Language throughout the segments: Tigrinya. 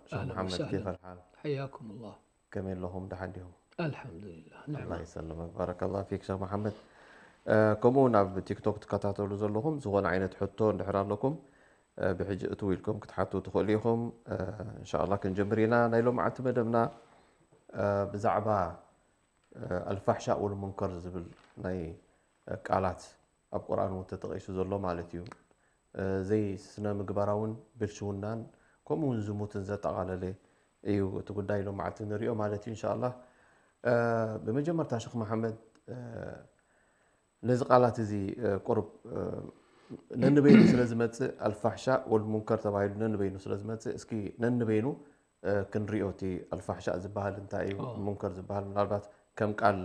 ሸኽ أهلا መሓመድ وسهلا ኬፍ ኣልሓል حياكم الله ከመይ ኣለኹም ደሓን ዲኹም الحمد لله ኣላ نعم ይሰልመክ ባረከላ ፊክ ሸኽ መሓመድ ከምኡ እውን ኣብ ቲክቶክ ትከታተሉ ዘለኹም ዝኾነ ዓይነት ሕቶ እንድሕር ኣለኩም ብሕጂ እትው ኢልኩም ክትሓቱ ትኽእሉ ኢኹም እንሻላ ክንጀምር ኢና ናይ ሎማዓንቲ መደብና ብዛዕባ ኣልፋሕሻእ ወልሙንከር ዝብል ናይ ቃላት ኣብ ቁርኣን እውን ተጠቒሱ ዘሎ ማለት እዩ። ዘይስነ ምግባራውን ብልሽውናን ከምኡ እውን ዝሙትን ዘጠቓለለ እዩ እቲ ጉዳይ ሎማዓልቲ ንሪኦ ማለት እዩ እንሻላ። ብመጀመርታ ሸኽ መሓመድ ነዚ ቃላት እዚ ቁሩብ ነንበይኑ ስለ ዝመፅእ ኣልፋሕሻእ ወልሙንከር ተባሂሉ ነንበይኑ ስለ ዝመፅእ እስኪ ነንበይኑ ክንሪኦ እቲ ኣልፋሕሻእ ዝበሃል እንታይ እዩ ሙንከር ዝበሃል ምናልባት ከም ቃል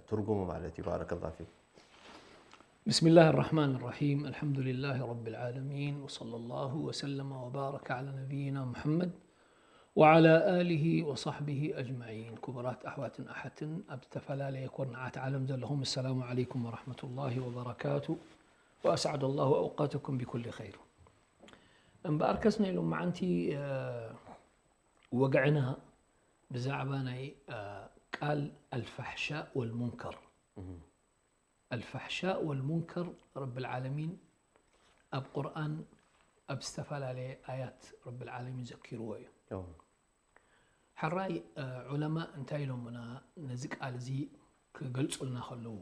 ትርጉሙ ማለት እዩ ባረከላ ፊክ بسم الله الرحمن الرحيم الحمد لله رب العالمين وصلى الله وسلم وبارك على نبينا محمد وعلى آله وصحبه أجمعين كبرات أحوات أحتن أبتفلالي كورنعات عالم زلهم السلام عليكم ورحمة الله وبركاته وأسعد الله أوقاتكم بكل خير እምበኣር ከስነ ኢሎም መዓንቲ ወግዕና ብዛዕባ ናይ ቃል ኣልፋሕሻእ ወልሙንከር ኣልፋሕሻእ ወልሙንከር ረቢ ልዓለሚን ኣብ ቁርኣን ኣብ ዝተፈላለየ ኣያት ረቢ ልዓለሚን ዘኪርዎ እዩ ሕራይ ዑለማ እንታይ ኢሎምና ነዚ ቃል እዚ ክገልፁልና ከለዉ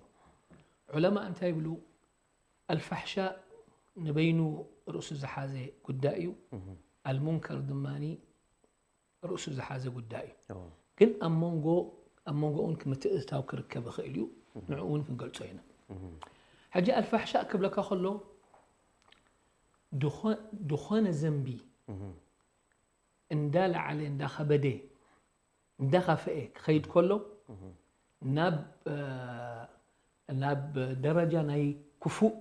ዑለማ እንታይ ይብሉ ኣልፋሕሻእ ንበይኑ ርእሱ ዝሓዘ ጉዳይ እዩ ኣልሙንከር ድማ ርእሱ ዝሓዘ ጉዳይ እዩ ግን ኣብ መንጎ ኣብ መንጎ እውን ምትእትታው ክርከብ ይኽእል እዩ ንዕኡ እውን ክንገልፆ ኢና ሕጂ ኣልፋሕሻእ ክብለካ ከሎ ዝኾነ ዘንቢ እንዳለዓለ እንዳኸበደ እንዳኸፍአ ክኸይድ ከሎ ናብ ናብ ደረጃ ናይ ክፉእ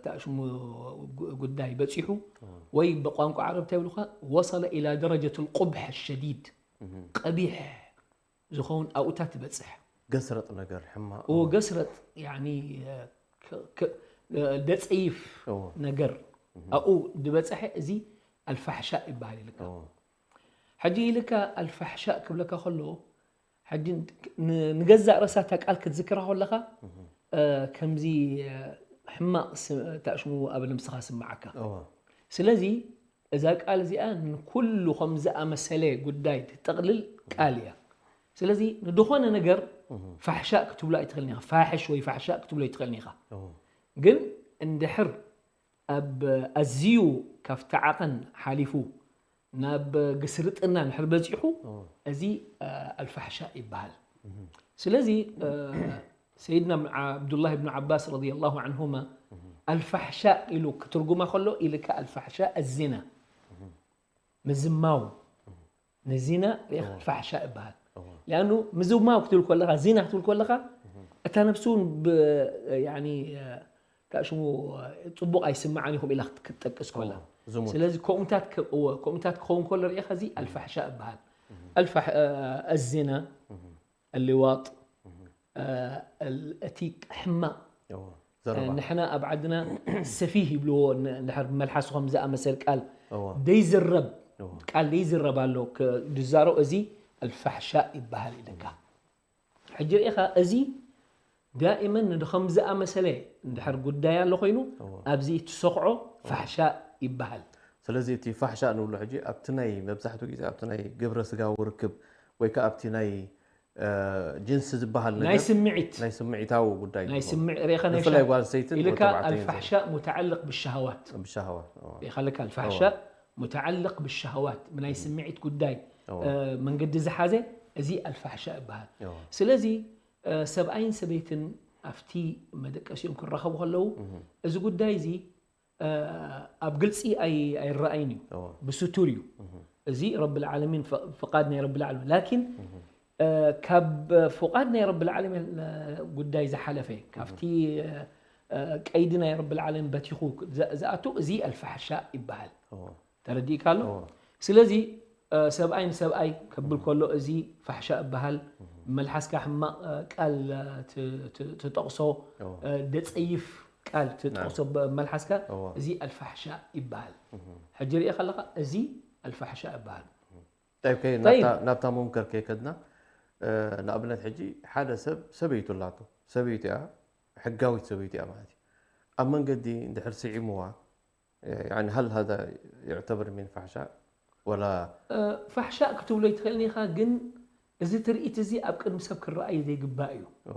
ተእሽሙ ጉዳይ በፂሑ ወይ ብቋንቋ ዓረብ እንታይ ይብሉካ ወሰለ ኢላ ደረጀት ልቁብሕ ሸዲድ ቀቢሕ ዝኸውን ኣብኡታት ትበፅሕ ገስረጥ ነገር ሕማቕ ገስረጥ ደፀይፍ ነገር ኣብኡ ዝበፅሐ እዚ ኣልፋሕሻእ ይበሃል ይልካ ሕጂ ኢልካ ኣልፋሕሻእ ክብለካ ከሎ ሕጂ ንገዛእ ርእሳ እታ ቃል ክትዝክራ ከለኻ ከምዚ ሕማቕ ታሽሙ ኣብ ነብስኻ ስምዓካ ስለዚ እዛ ቃል እዚኣ ንኩሉ ከም ዝኣመሰለ ጉዳይ ትጠቕልል ቃል እያ ስለዚ ንድኾነ ነገር ፋሕሻእ ክትብሎ ኣይትኽእልን ኢኻ ፋሕሽ ወይ ፋሕሻእ ክትብሎ ኣይትኽእልን ኢኻ ግን እንድሕር ኣብ ኣዝዩ ካብቲ ዓቐን ሓሊፉ ናብ ግስርጥና እንድሕር በፂሑ እዚ ኣልፋሕሻእ ይበሃል ስለዚ ሰይድና ዓብዱላህ ብን ዓባስ ረዲ ላሁ ዓንሁማ ኣልፋሕሻእ ኢሉ ክትርጉማ ከሎ ኢልካ ኣልፋሕሻእ ኣዚና ምዝማው ንዚና ፋሕሻ ይበሃል ሊኣኑ ምዝማው ክትብል ከለኻ ዚና ክትብል ከለኻ እታ ነብሲ እውን ታሽሙ ፅቡቕ ኣይስምዓን ኢኹም ኢላ ክትጠቅስ ከላ ስለዚ ከምኡታት ክኸውን ከሎ ርኢኻ እዚ ኣልፋሕሻ ይበሃል ኣዚና ኣልዋጥ እቲ ሕማቕ ንሕና ኣብ ዓድና ሰፊህ ይብልዎ እንድሕር ብመልሓሱ ከም ዝኣመሰል ቃል ደይዝረብ ቃል ደይዝረብ ኣሎ ድዛሮ እዚ ኣልፋሕሻ ይበሃል ኢልካ ሕጂ ርኢኻ እዚ ዳእመን ንድኸም ዝኣመሰለ እንድሕር ጉዳይ ኣሎ ኮይኑ ኣብዚ ትሰኽዖ ፋሕሻ ይበሃል ስለዚ እቲ ፋሕሻ ንብሎ ሕጂ ኣብቲ ናይ መብዛሕትኡ ግዜ ኣብቲ ናይ ግብረ ስጋዊ ርክብ ወይ ከዓ ኣብቲ ናይ ጅንሲ ዝበሃል ናይ ስምዒት ናይ ስምዒታዊ ጉዳይ ናይ ስምዒት ርኢኻ ናይ ብፍላይ ጓል ሰይትን ኢልካ ኣልፋሕሻ ሙተዓልቕ ብሸሃዋት ብሸሃዋት ርኢኻ ለካ ኣልፋሕሻ ሙተዓልቕ ብሸሃዋት ብናይ ስምዒት ጉዳይ መንገዲ ዝሓዘ እዚ ኣልፋሕሻ ይበሃል ስለዚ ሰብኣይን ሰበይትን ኣብቲ መደቀሲኦም ክራኸቡ ከለዉ እዚ ጉዳይ እዚ ኣብ ግልፂ ኣይረኣይን እዩ ብስቱር እዩ እዚ ረቢ ልዓለሚን ፍቃድ ናይ ረቢ ልዓለሚን ላኪን ካብ ፍቃድ ናይ ረቢ ልዓለሚን ጉዳይ ዝሓለፈ ካብቲ ቀይዲ ናይ ረቢ ልዓለሚን በቲኹ ዝኣቱ እዚ ኣልፋሕሻ ይበሃል ተረዲእካ ኣሎ ስለዚ ሰብኣይ ንሰብኣይ ከብል ከሎ እዚ ፋሕሻ እበሃል መልሓስካ ሕማቕ ቃል ትጠቕሶ ደፀይፍ ቃል ትጠቕሶ መልሓስካ እዚ ኣልፋሕሻ ይበሃል ሕጂ ርእ ከለካ እዚ ኣልፋሕሻ እበሃል طيب፣ ከይ-፣ طيب። ናብታ፣ ናብታ ሙንከር ከይከድና፣ እ፣ ንኣብነት ሕጂ ሓደ ሰብ ሰበይቱ ኣላቶ። ሰበይቱ እያ፣ ሕጋዊት ሰበይቱ እያ ማለት እዩ። ኣብ መንገዲ እንድሕር ስዒምዋ፣ እ፣ يعني هل هذا يعتبر من فحشاء ولا؟ እ፣ ፋሕሻእ ክትብሎ ይትኽእልን ኢኻ፣ ግን እዚ ትርኢት እዚ ኣብ ቅድሚ ሰብ ክረኣይ ዘይግባእ እዩ። ኦ።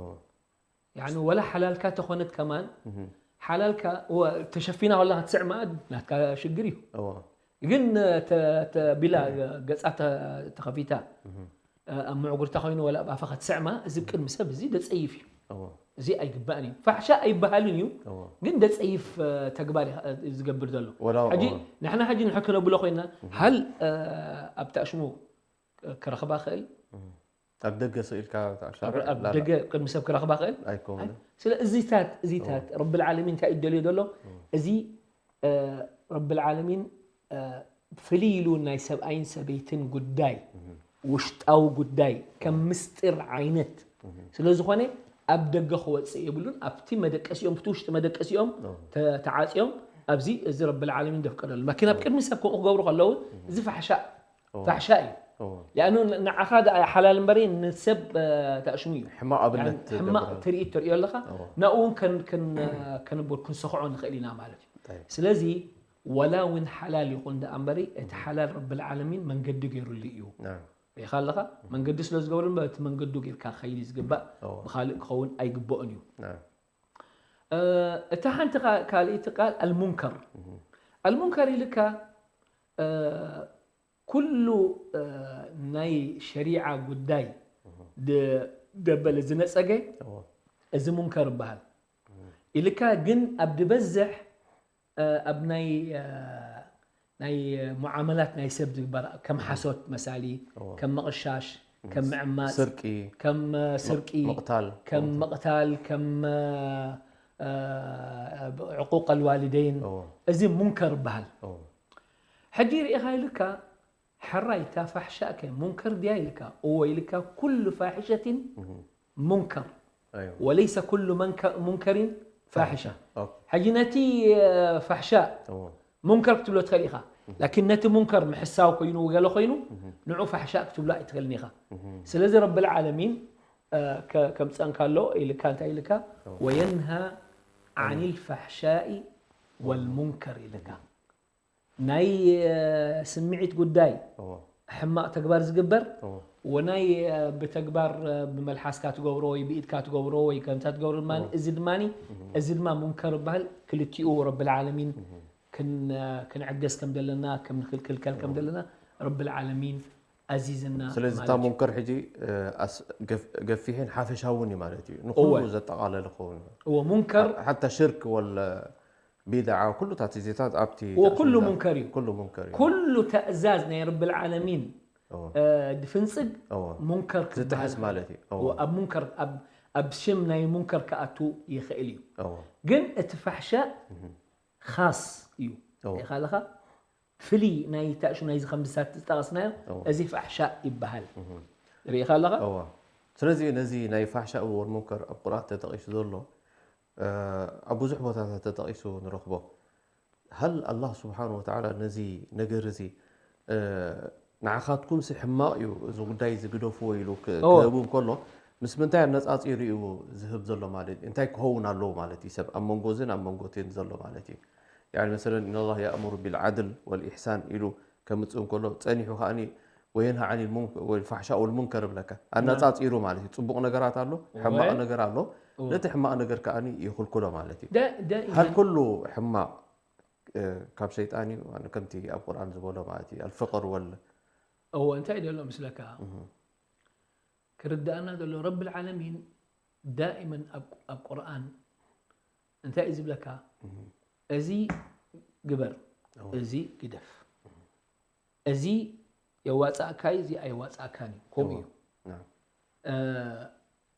يعني ወላ ሓላልካ ተኾነት ከማን፣ እህ። ሓላልካ፣ ወ-፣ ተሸፊና ከላ ክትስዕማ ናትካ ሽግር እዩ። እዎ። ግን ተ-፣ ተ-፣ ቢላ ገጻ ተ-፣ ተኸፊታ፣ እህ። እ፣ ኣብ ምዕጉርታ ኮይኑ ወላ ኣብ ኣፋ ክትስዕማ፣ እዚ ቅድሚ ሰብ እዚ ደጸይፍ እዩ። እዎ። እዚ ኣይግባእን እዩ። ፋሕሻ ኣይበሃልን እዩ፣ እዎ። ግን ደጸይፍ፣ እ፣ ተግባር እዩ፣ እ፣ ዝገብር ዘሎ። ወላ፣ ሕጂ እዎ። ንሕና ሕጂ ንሕክነብሎ ኮይና፣ እህ። ሃል፣ እ፣ ኣብቲ ኣሽሙ ክረኽባ ክእል? እህ። ኣብ ደገ ስኢልካ ኣብ፣ ኣብ ላላ። ደገ ቅድሚ ሰብ ክረኽባ ክእል? ኣይኮነን። ኣይ፣ ስለ እዚታት፣ እዚታት እዎ። ረብል ዓለሚን እንታይ እዩ ደልዮ ዘሎ? እዎ። እዚ፣ እ፣ ረብል ዓለሚን፣ እ፣ ፍልይ ኢሉ ናይ ሰብኣይን ሰበይትን ጉዳይ፣ እህ። ውሽጣዊ ጉዳይ፣ ከም ምስጢር ዓይነት እህ። ስለ ዝኾነ ኣብ ደገ ክወጽእ የብሉን። ኣብቲ መደቀሲኦም፣ ኣብቲ ውሽጢ መደቀሲኦም እዎ። ተ-፣ ተዓጽዮም፣ ኣብዚ እዚ ረብል ዓለሚን ደፍቀደሉ። ላኪን ኣብ እዎ። ቅድሚ ሰብ ከምኡ ክገብሩ ከለዉ፣ እህ። እዚ ፋሕሻ እዎ። ፋሕሻ እዩ። እዎ። ያኑ ን-፣ ንዓኻ ደኣ ሓላል እምበሪ ንሰብ፣ እ፣ ተኣሽሙ እዩ። ሕማቕ ኣብነት ያኒ ሕማቕ ትገብር። ትርኢት ተርእዮ ኣለኻ፣ እዎ። ናብኡ እውን ከን-፣ ከን-፣ ከንቦል ክንሰኽዖ ንኽእል ኢና ማለት እዩ። ጠይብ። ስለዚ ወላ እውን ሓላል ይኹን ደኣ እምበሪ፣ እቲ ሓላል ረብል ዓለሚን መንገዲ ገይሩሉ እዩ። ናም። ርኢኻ ኣለኻ? መንገዲ ስለ ዝገበሩ እምበር እቲ መንገዱ ጌርካ ክኸይድ እዩ ዝግባእ፣ እዎ። ብኻልእ ክኸውን ኣይግበኦን እዩ። ናም። እ፣ እታ ሓንቲ ካ-፣ ካልኣይቲ ቃል ኣልሙንከር። እህ። ኣልሙንከር ኢልካ፣ እ፣ ኩሉ፣ እ፣ ናይ ሸሪዓ ጉዳይ እህ። ድ-፣ ደበለ ዝነጸገ፣ እዎ። እዚ ሙንከር ይበሃል። እህ። ኢልካ ግን ኣብ ዝበዝሕ፣ እ፣ ኣብ ናይ፣ እ፣ ናይ ሙዓመላት ናይ ሰብ ዝግበር ከም እህ። ሓሶት መሳሊ፣ እዎ። ከም ምቕሻሽ፣ እህ። ከም ምዕማጽ፣ ስርቂ፣ ከም፣ እ፣ ም-፣ ስርቂ፣ ምቕታል፣ ከም ከምኡ። ምቕታል፣ ከም፣ እ፣ እ፣ ዕቁቅ ኣልዋሊደይን፣ እዎ። እዚ ሙንከር ይበሃል። እዎ። ሕጂ ርኢኻ ኢልካ፣ ሕራይ እታ ፋሕሻ ከ ሙንከር ድያ ኢልካ? እዎ ኢልካ፣ ኩሉ ፋሒሸትን እህ። ሙንከር። ኣይዋ። ወለይሰ ኩሉ መንከ-፣ ሙንከሪን ፋሒሻ። ፋሒሻ። ኦኬ። ሕጂ ነቲ፣ እ፣ ፋሕሻ እዎ። ሙንከር ክትብሎ ትኽእል ኢኻ። እህ። ላኪን ነቲ ሙንከር ምሕሳው ኮይኑ፣ ገለ ኮይኑ፣ እህ። ንዑ ፋሕሻ ክትብሎ ኣይትኽእልን ኢኻ። እህ። ስለዚ ረብል ዓለሚን፣ እ፣ ከ-፣ ከምጸን ከሎ ኢልካ፣ እንታይ ኢልካ? እዎ። ወየንሃ ዓኒል ፋሕሻኢ ወልሙንከር ኢልካ። ናይ፣ እ፣ ስምዒት ጉዳይ፣ እዎ። ሕማቕ ተግባር ዝግበር፣ እዎ። ወናይ፣ እ፣ ብተግባር፣ እ፣ ብመልሓስካ ትገብሮ ወይ ብኢድካ ትገብሮ ወይ ከምታ ትገብሮ ድማ፣ እዎ። እዚ ድማ፣ እህ። እዚ ድማ ሙንከር ይበሃል። ክልቲኡ ረብል ዓለሚን እህ። ክን-፣ ክንዕገስ ከም ዘለና፣ ከም ንክልክልከል ከም እዎ። ዘለና ረብል ዓለሚን ኣዚዝና ስለዚ ማለት እታ እዩ። ሙንከር ሕጂ፣ እ፣ ኣስ-፣ ገፍ-፣ ገፊሕን ሓፈሻውን እዩ ማለት እዩ። ንኹሉ እወ። ዘጠቓለለ ክኸውን እዩ። እወ፣ ሙንከር ሓ-፣ ሓታ ሽርክ ወለ ቢድዓ ኩሉታት እዚታት ኣብቲ እወ፣ ኩሉ ተእሲዛ-፣ ሙንከር እዩ። ኩሉ ሙንከር እዩ። ኩሉ ተእዛዝ ናይ ረብል ዓለሚን፣ እወ። እ፣ ድፍንጽግ እወ። ሙንከር ዝጥሕስ ክበሃል ማለት እዩ። እወ። እወ፣ ኣብ ሙንከር፣ ኣብ፣ ኣብ ሽም ናይ ሙንከር ክኣቱ ይኽእል እዩ። እወ። ግን እቲ ፋሕሻ እህ። ኻስ እዩ። እወ። ርኢኻ ኣለኻ? ፍልይ ናይ ታእሹ ናይዚ ከም ብሳት ዝጠቐስናዮ፣ እዎ። እዚ ፋሕሻእ ይበሃል። እህ። ርኢኻ ኣለኻ? እዎ። ስለዚ ነዚ ናይ ፋሕሻእ ወል ሙንከር ኣብ ቁርኣን ተጠቒሱ ዘሎ፣ እ፣ ኣብ ብዙሕ ቦታታት ተጠቒሱ ንረኽቦ። ሃል ኣላህ ስብሓን ወተዓላ ነዚ ነገር እዚ፣ እ፣ ንዓኻትኩምሲ ሕማቕ እዩ፣ እዚ ጉዳይ እዚ ግደፍዎ ኢሉ ክ-፣ እዎ። ክህቡ እንከሎ፣ ምስ ምንታይ ኣነጻጺሩ እዩ ዝህብ ዘሎ ማለት እዩ? እንታይ ክኸውን ኣለዎ ማለት እዩ? ሰብ ኣብ መንጎ እዝን ኣብ መንጎ እትን ዘሎ ማለት እዩ። ያኒ መሰለን፣ "ኢነላህ የእሙሩ ቢልዓድል ወልኢሕሳን" ኢሉ ከምጽእ እንከሎ፣ ጸኒሑ ከኣኒ "ወየንሃ ዓኒል ሙንክ-፣ ወልፋሕሻእ ወልሙንከር" እብለካ። ኣነጻጺሩ ማለት እዩ። ጽቡቕ ነገራት ኣሎ፣ ሕማቕ እወ። ነገር ኣሎ። እወ። ነቲ ሕማቕ ነገር ከኣኒ ይኽልክሎ ማለት እዩ። ደ-፣ ደ-፣ ሃል ኩሉ ሕማቕ፣ እ፣ ካብ ሸይጣን እዩ፣ ከምቲ ኣብ ቁርኣን ዝበሎ ማለት እዩ። ኣልፍቕር ወል-፣ እወ፣ እንታይ ደሎ ምስለካ? እህ። ክርድኣና ዘሎ ረብል ዓለሚን ዳኢመን ኣብ፣ ኣብ ቁርኣን እንታይ እዩ ዝብለካ? እህ። እዚ ግበር፣ እዎ። እዚ ግደፍ። እዚ የዋጻእካ እዩ፣ እዚ ኣይዋጻእካን እዩ። ከምኡ እዎ። እዩ። ናም። እ፣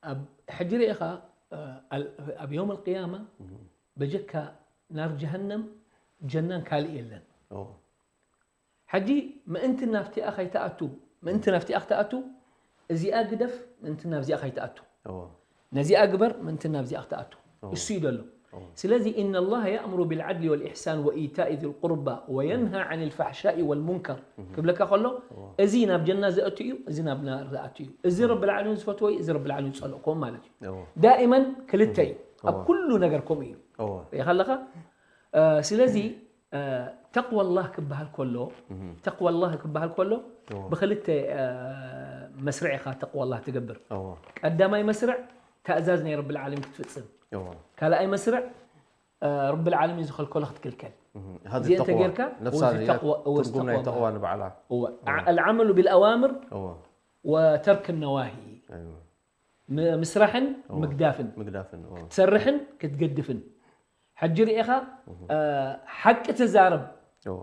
ኣብ ሕጂ ርኢኻ፣ እ፣ ኣል-፣ ኣብ የውም ኣልቅያማ እህ። በጀካ ናር ጀሃነም ጀናን ካልእ የለን። እዎ። ሕጂ ምእንቲ ናብቲኣ ከይትኣቱ፣ ምእንቲ ናብቲኣ ክትኣቱ፣ እዚኣ ግደፍ፣ ምእንቲ ናብዚኣ ከይትኣቱ። እዎ። ነዚኣ ግበር፣ ምእንቲ ናብዚኣ ክትኣቱ። እዎ። እሱ እዩ ደሎ። ስለዚ إن الله يأمر بالعدل والإحسان وإيتاء ذي القربى وينهى عن الفحشاء والمنكر ክብለካ ከሎ፣ እዚ ናብ ጀና ዘእቱ እዩ፣ እዚ ናብ ናር ዘእቱ እዩ። እዚ ረብል ዓለሚን ዝፈትዎ እዩ፣ እዚ ረብል ዓለሚን ዝጸልኦ ከምኡ ማለት እዩ። ዳኢመን ክልተ እዩ። ኣብ ኩሉ ነገር ከምኡ እዩ። ሪኢኻ ኣለኻ? ስለዚ ተቅዋ ላህ ክበሃል ከሎ ተቅዋ ላህ ክበሃል ከሎ ብክልተ መስርዕ ኢኻ ተቅዋ ላህ ትገብር። ቀዳማይ መስርዕ ታእዛዝ ናይ ረብል ዓለሚን ክትፍጽም፣ ካልኣይ መስርዕ ረብል ዓለሚን ዝኸልከሎ ክትክልከል። እዚአን ተጌርካ ነፍሳ እወ፣ እዚ ተቕዋ፣ እወ፣ እዚ ትርጉም ናይ ተቕዋ ተቕዋ ማለት። ንባዕላ። እወ፣ ዓ-፣ العمل بالأوامر እወ። وترك النواهي። ኣይወ። ም-፣ ምስራሕን እወ። ምግዳፍን። ምግዳፍን፣ እወ። ክትሰርሕን ክትገድፍን። ሕጂ ርኢኻ፣ እህ። እ፣ ሓቂ ተዛረብ። እወ።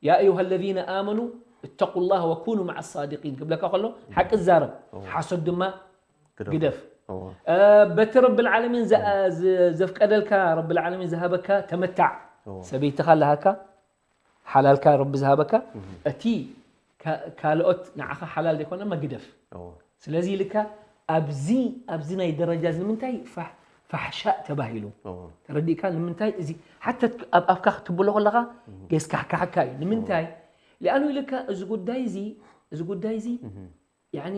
يا أيها الذين آمنوا اتقوا الله وكونوا مع الصادقين ክብለካ ከሎ፣ ሓቂ ዛረብ፣ እወ። ሓሶት ድማ ግደፍ። ግደፍ። እወ። እ፣ በቲ ረብል ዓለሚን ዘ-፣ እወ። ዝ-፣ ዘፍቀደልካ፣ ረብል ዓለሚን ዝሃበካ ተመታዕ። እወ። ሰበይትኻ ኣለሃካ፣ ሓላልካ ረቢ ዝሃበካ፣ እህ። እቲ ካ-፣ ካልኦት ንዓኻ ሓላል ዘይኮነ መግደፍ። እወ። ስለዚ ኢልካ ኣብዚ፣ ኣብዚ ናይ ደረጃ እዚ ንምንታይ ፋሕ-፣ ፋሕሻእ ተባሂሉ? እወ። ተረዲእካ? ንምንታይ እዚ ሓታ ኣብ ኣፍካ ክትብሎ ከለኻ እህ። ገስካሕካሕካ እዩ። ንምንታይ? እወ። ሊኣኑ ኢልካ እዚ ጉዳይ እዚ፣ እዚ ጉዳይ እዚ እህ። ያኒ፣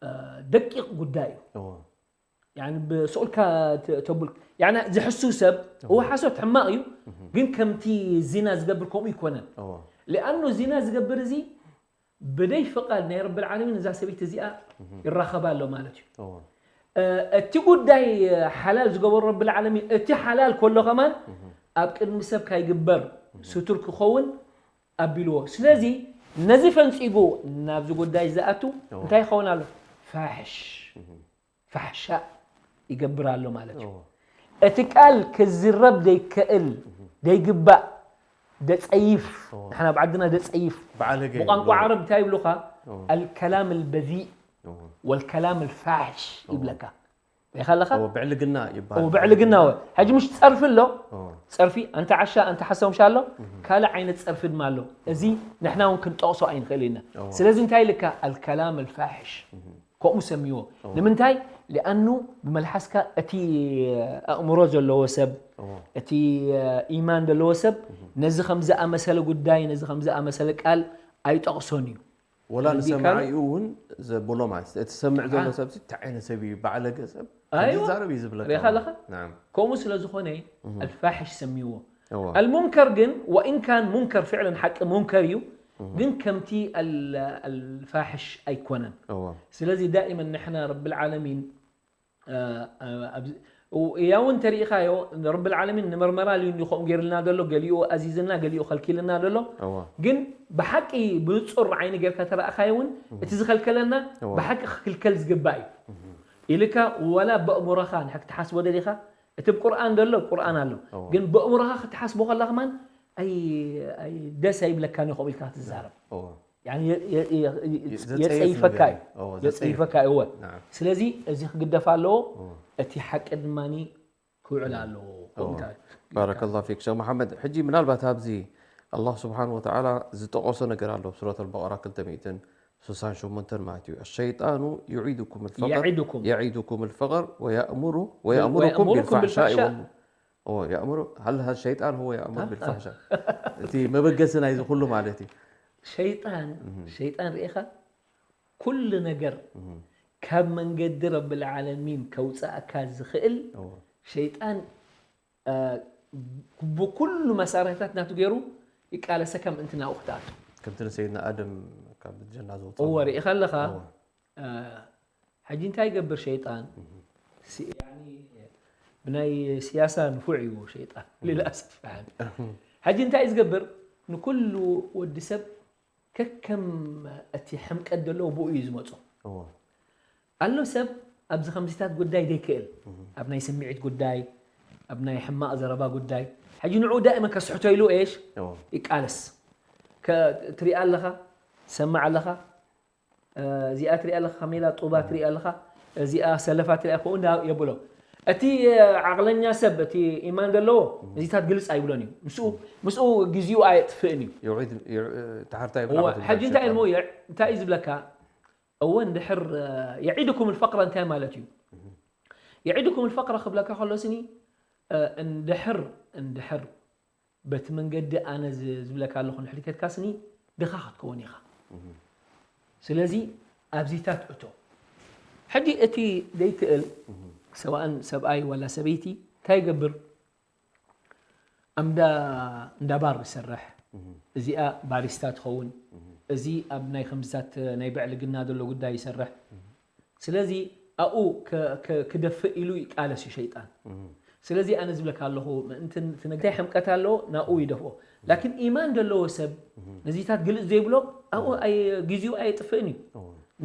እ፣ ደቂቕ ጉዳይ እዩ። እወ። ያኒ ብስኡልካ ተ-፣ ተቡል-፣ ያኒ ዝሕሱ ሰብ፣ እወ። እወ ሓሶት ሕማቕ እዩ፣ እህ። ግን ከምቲ ዚና ዝገብር ከምኡ ይኮነን። እወ። ሊኣኑ ዚና ዝገብር እዚ ብደይ ፍቓድ ናይ ረብል ዓለሚን እዛ ሰበይቲ እዚኣ እህ። ይራኸባ ኣሎ ማለት እዩ። እወ። እ፣ እቲ ጉዳይ ሓላል ዝገበሮ ረብል ዓለሚን፣ እቲ ሓላል ከሎ ከማን እህ። ኣብ ቅድሚ ሰብ ካይግበር እህ። ስቱር ክኸውን ኣቢልዎ። ስለዚ ነዚ ፈንጺጉ ናብዚ ጉዳይ ዝኣቱ እወ። እንታይ ይኸውን ኣሎ? ፋሕሽ። እህ። ፋሕሻ ይገብር ኣሎ ማለት እዩ። እወ። እቲ ቃል ክዝረብ ደይከእል፣ እህ። ደይግባእ፣ ደጸይፍ፣ እወ። ንሕና ኣብ ዓድና ደጸይፍ። ባዕለገ ብቋንቋ ይብልዎ። ዓረብ እንታይ ይብሉኻ? እወ። الكلام البذيء እወ። والكلام الفاحش እወ። ይብለካ። ሪኢኻ ኣለኻ? እወ፣ ብዕልግና ይበሃል። እወ፣ ብዕልግና እወ። ሕጂ ምሽ ጸርፊ ኣሎ? እወ። ጸርፊ፣ ኣንታ ዓሻ፣ ኣንታ ሓሰው ምሽ ኣሎ? እህ። ካልእ ዓይነት ጸርፊ ድማ ኣሎ። እዚ ንሕና እውን ክንጠቕሶ ኣይንኽእል ኢና። እወ። ስለዚ እንታይ ኢልካ? الكلام الفاحش። እህ። ከምኡ ሰምይዎ። እወ። ንምንታይ? ሊኣኑ ብመልሓስካ እቲ ኣእምሮ ዘለዎ ሰብ፣ እወ። እቲ ኢማን ዘለዎ ሰብ፣ እህ። ነዚ ከም ዝኣመሰለ ጉዳይ፣ ነዚ ከም ዝኣመሰለ ቃል ኣይጠቕሶን እዩ። ወላ ተረዲእካ? ንሰማዒኡ እውን ዘብሎ ማለት እዩ። እቲ ዝሰምዕ ዘሎ ኣዓ። ሰብሲ፣ "እንታይ ዓይነት ሰብ እዩ? ባዕለገ ሰብ ኣይዋ። ከምዚ ይዛረብ?" እዩ ዝብለካ ሪኢኻ ማለት ኣለኻ? እዩ። ናም። ከምኡ ስለ ዝኾነ፣ እህ። ኣልፋሕሽ ሰምይዎ። እወ። ኣልሙንከር ግን፣ ወኢን ካን ሙንከር ፍዕለን ሓቂ ሙንከር እዩ፣ እህ። ግን ከምቲ ኣል-፣ ኣልፋሕሽ ኣይኮነን። እወ። ስለዚ ዳኢመን ንሕና ረብል ዓለሚን፣ እ፣ እ፣ ኣብዚ፣ ው-፣ ያው እንተ ርኢኻዮ፣ ረብል ዓለሚን ንመርመራ ልዩ እንዲ ከምኡ ገይርልና ዘሎ፣ ገሊኡ ኣዚዝና፣ ገሊኡ ከልኪልና ዘሎ። እወ። ግን ብሓቂ ብንጹር ዓይኒ ጌርካ ተረኣኻዮ እውን፣ እህ። እቲ ዝኸልከለና እወ። ብሓቂ ክክልከል ዝግባእ እዩ። እህ። ኢልካ ወላ በእምሮኻ ንሕክ ትሓስቦ ደሊኻ፣ እቲ ብቁርኣን ዘሎ ቁርኣን ኣሎ። እወ። ግን በእምሮኻ ክትሓስቦ ከላ ከማን ኣይ-፣ ኣይ-፣ ደስ ኣይብለካን እዩ ከምኡ ኢልካ ክትዛረብ። እወ። ያኒ የ-፣ የ-፣ የ-፣ የ-፣ ዘጸይፍ የጸይፈካ ነገር እዩ። እዩ። እወ፣ ዘጸይፍ። የጸይፈካ እዩ፣ እወ። ናም። ስለዚ እዚ ክግደፍ ኣለዎ። እወ። እቲ ሓቂ ድማኒ ክውዕል ኣለዎ። ከምኡ እወ። እንታይ? ባረከላሁ ፊክ ሸኽ መሓመድ። ሕጂ ምናልባት ኣብዚ ኣላህ ስብሓን ወተዓላ ዝጠቐሶ ነገር ኣሎ፣ ኣብ ሱረት ኣልበቐራ ክልተ ሚእትን ስሳን ሸሞንተን ማለት እዩ። الشيطان يعدكم الفقر يعدكم. يعدكم الفقر ويأمر-، ويأمركم ويأمركم بالفحشاء بالفحشاء. وال-، እወ፣ يأمر-، هل الشيطان هو يأمر ها؟ بالفحشاء؟ እቲ መበገሲ ናይዚ ኩሉ ማለት እዩ። ሸይጣን፣ እህ። ሸይጣን ርኢኻ፣ ኩሉ ነገር እህ። ካብ መንገዲ ረብል ዓለሚን ከውጽኣካ ዝኽእል እወ። ሸይጣን፣ እ፣ ብኩሉ መሳርሕታት ናቱ ገይሩ ይቃለሰካ ምእንቲ ናብኡ ክትኣቱ። ከምቲ ንሰይድና ኣደም ካብ ጀና ዘውጽኦ እወ፣ ማለት ርኢኻ ኣለኻ? እወ። እ፣ ሕጂ እንታይ ይገብር ሸይጣን? እህ። ሲ-፣ ያኒ ብናይ ስያሳ ንፉዕ እዩ ሸይጣን። እህ። للأسف ያኒ። እህ። ሕጂ እንታይ እዩ ዝገብር? ንኩሉ ወዲ ሰብ ከከም እቲ ሕምቀት ዘለዎ ብኡ እዩ ዝመጾ። እወ። ኣሎ ሰብ ኣብዚ ከምዚታት ጉዳይ ዘይክእል፣ እህ። ኣብ ናይ ስምዒት ጉዳይ፣ ኣብ ናይ ሕማቕ ዘረባ ጉዳይ፣ ሕጂ ንዕኡ ዳእመን ከስሕቶ ኢሉ ኤሽ እወ። ይቃለስ። ከ-፣ ትሪኣ ኣለኻ፣ ትሰምዕ ኣለኻ፣ እ፣ እዚኣ ትሪኣ ኣለኻ፣ ካሜላ ጡባ ትሪኣ ኣለኻ፣ እዚኣ ሰለፋ ትሪኣ፣ ከምኡ እንዳ የብሎ። እቲ ዓቕለኛ ሰብ፣ እቲ ኢማን ዘለዎ፣ እዚታት ግልጽ ኣይብሎን እዩ። ምስኡ፣ ምስኡ ግዜኡ ኣየጥፍእን እዩ። يعيد-، يع-، تحرتا እወ፣ يبلغ ሕጂ እንታይ እዩ ሸይጣን። እሞ፣ የ-፣ እንታይ እዩ ዝብለካ? እወ፣ እንድሕር፣ እ፣ يعدكم الفقر እንታይ ማለት እዩ? يعدكم الفقر ክብለካ ከሎ ስኒ እንድሕር እንድሕር በቲ መንገዲ ኣነ ዝብለካ ኣለኹ ንሕድከትካ ስኒ ድኻ ክትከውን ኢኻ። ስለዚ ኣብዚታት እቶ ሕጂ እቲ ዘይክእል ሰብኣን ሰብኣይ ዋላ ሰበይቲ እንታይ ይገብር? ኣምዳ እንዳ ባር ይሰርሕ። እዚኣ ባሪስታ ትኸውን። እዚ ኣብ ናይ ከምዝታት ናይ ብዕልግና ዘሎ ጉዳይ ይሰርሕ። ስለዚ ኣብኡ ክደፍእ ኢሉ ይቃለስ እዩ ሸይጣን። ስለዚ ኣነ ዝብለካ ኣለኹ ምእንቲ እቲ ነገር ሕምቀት ኣለዎ ናብኡ ይደፍኦ። ላኪን ኢማን ዘለዎ ሰብ ነዚታት ግልጽ ዘይብሎ ኣብኡ ጊዜኡ ኣየጥፍእን እዩ።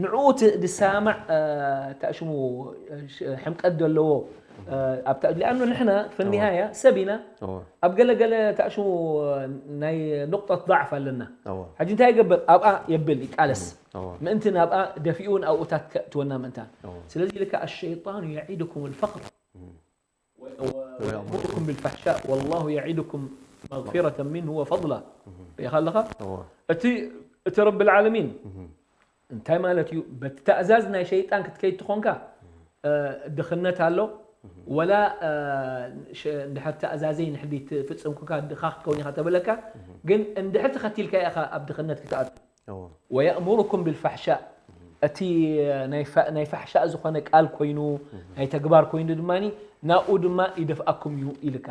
ንዕኡ ድሰማዕ ታሽሙ ሕምቀት ዘለዎ ኣብታ ሊኣኑ ንሕና ፍኒሃያ ሰብ ኢና። ኣብ ገለገለ ታሽሙ ናይ ንቁጠት ضعፍ ኣለና። ሕጂ እንታይ ይገብር ኣብኣ የብል ይቃለስ ምእንቲ ናብኣ ደፊኡ ንኣብኡታት ከእትወና ምእንታ። ስለዚ ኢልካ الشيطان يعدكم الفقر ويأمركم بالفحشاء والله يعدكم مغفرة منه وفضلا. ሪኢኻ ኣለኻ እቲ እቲ ረቢ العالمين እንታይ ማለት እዩ? በቲ ተእዛዝ ናይ ሸይጣን ክትከይድ ትኾንካ ድኽነት ኣሎ ወላ እንድሕር ተእዛዘይ ንሕዲ ትፍፅም ኮንካ ድኻ ክትከውን ኢኻ ተበለካ። ግን እንድሕር ተኸቲልካ ኢኻ ኣብ ድኽነት ክትኣቱ። ويأمركم بالفحشاء እቲ ናይ ፋሕሻእ ዝኾነ ቃል ኮይኑ ናይ ተግባር ኮይኑ ድማ ናብኡ ድማ ይደፍኣኩም እዩ ኢልካ።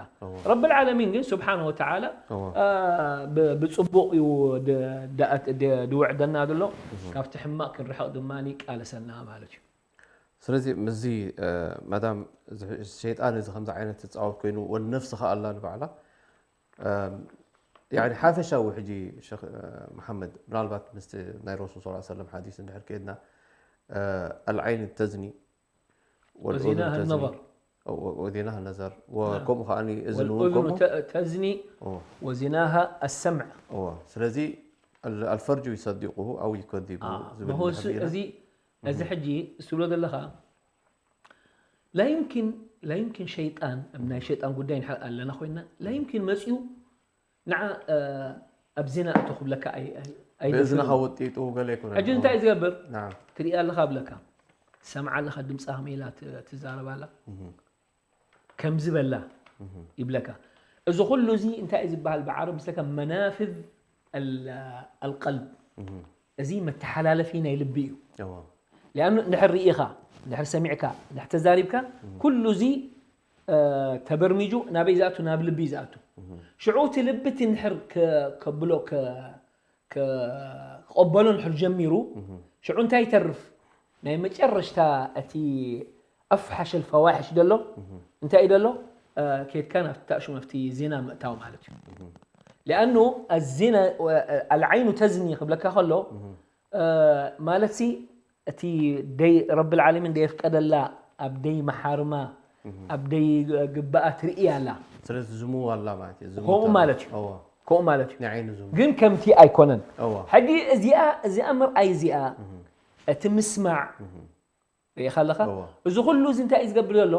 ረቢ العالمين ግን ስብሓነ ወተዓላ ብፅቡቕ እዩ ድውዕደና ዘሎ። ካብቲ ሕማቕ ክንርሕቕ ድማ ይቃለሰና ማለት እዩ። ስለዚ ምስዚ ማዳም ሸይጣን እዚ ከምዚ ዓይነት ትፃወት ኮይኑ ወነፍሲ ከኣላ ንባዕላ ሓፈሻዊ ሕጂ ሸክ መሓመድ ምናልባት ምስቲ ናይ ረሱል ስ ሰለም ሓዲስ እንድሕር ከድና العين تزني وزناها النظر وذناها النظر وكم خاني إذن والأذن تزني وزناها السمع ስለዚ الفرج يصدقه أو يكذبه ዝብል እዚ እዚ ሕጂ ዝብሎ ዘለኻ لا يمكن لا يمكن ሸይጣን ኣብ ናይ ሸይጣን ጉዳይ ኣለና ኮይና لا يمكن መፅኡ ንዓ ኣብ ዜና እቶ ክብለካ ብእዝንኻ ወጢጡ ገለ ይኮነ ሕጂ እንታይ እዩ ዝገብር ትሪኢ ኣለኻ ብለካ ሰምዓ ኣለኻ ድምፃ ከመይ ኢላ ትዛረብ ኣላ ከምዚ በላ ይብለካ እዚ ኩሉ እዚ እንታይ እዩ ዝበሃል ብዓረብ ምስለካ መናፍዝ ኣልቀልብ እዚ መተሓላለፊ ናይ ልቢ እዩ ሊኣኑ እንድሕር ርኢኻ እንድሕር ሰሚዕካ እንድሕር ተዛሪብካ ኩሉ እዚ ተበርሚጁ ናበይ ዝኣቱ ናብ ልቢ እዩ ዝኣቱ ሽዑ እቲ ልቢ እቲ እንድሕር ከብሎ ክቐበሎ እንድሕር ጀሚሩ ሽዑ እንታይ ይተርፍ ናይ መጨረሽታ እቲ ኣፍሓሽ الفواحش ደሎ እንታይ እዩ ደሎ ኬድካ ናብቲ ታእሹ ናብቲ ዜና ምእታው ማለት እዩ ሊኣኑ ኣዜና ኣልዓይኑ ተዝኒ ክብለካ ከሎ ማለት ሲ እቲ ደይ ረቢ العالمين ደየፍቀደላ ኣብ ደይ መሓርማ ኣብ ደይ ግብኣ ትርኢ ኣላ ስለዚ ዝምዋ ኣላ ማለት እዩ ከምኡ ማለት እዩ ከምኡ ማለት እዩ ንዓይኑ ዝምዋ ግን ከምቲ ኣይኮነን ሕጂ እዚኣ እዚኣ ምርኣይ እዚኣ እቲ ምስማዕ ርኢኻ ኣለኻ እዚ ኩሉ እዚ እንታይ እዩ ዝገብር ዘሎ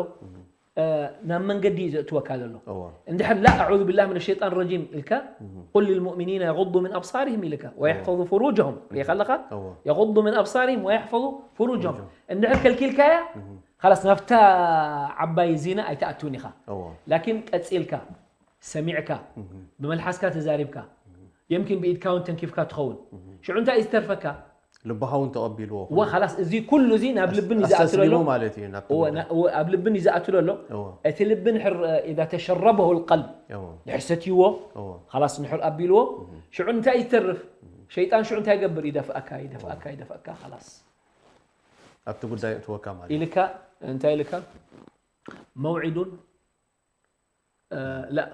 ናብ መንገዲ እዩ ዘእትወካ ዘሎ እንድሕር ላ أعوذ بالله من الشيطان الرجيم ኢልካ قل للمؤمنين يغضوا من أبصارهم ኢልካ ويحفظوا فروجهم ርኢኻ ኣለኻ يغضوا من أبصارهم ويحفظوا فروجهم እንድሕር ከልኪልካያ خلاص ናብታ ዓባይ ዚና ኣይትኣትውን ኢኻ ላኪን ቀፂልካ ሰሚዕካ ብመልሓስካ ተዛሪብካ የምኪን ብኢድካ እውን ተንኪፍካ ትኸውን ሽዑ እንታይ እዩ ዝተርፈካ ልብኻ እውን ተቐቢልዎ እወ ኸላስ እዚ ኩሉ እዚ ናብ ልብን እዩ ዝኣትለሎ ኣስተስሊሙ ማለት እዩ ናብቲ እወ ጉዳይ። ና- እወ፣ ኣብ ልብን እዩ ዝኣትለሎ እወ እቲ ልቢ ንሕር ኢዛ ተሸረበሁ ልቀልብ እወ ድሕር ሰትይዎ እወ ኸላስ ንሕር ኣቢልዎ ሽዑ እንታይ ይተርፍ ሸይጣን ሽዑ እንታይ ይገብር ይደፍኣካ ይደፍኣካ ይደፍኣካ ኸላስ ኣብቲ ጉዳይ እትወካ ማለት እዩ። ኢልካ እንታይ ኢልካ መውዒዱን لا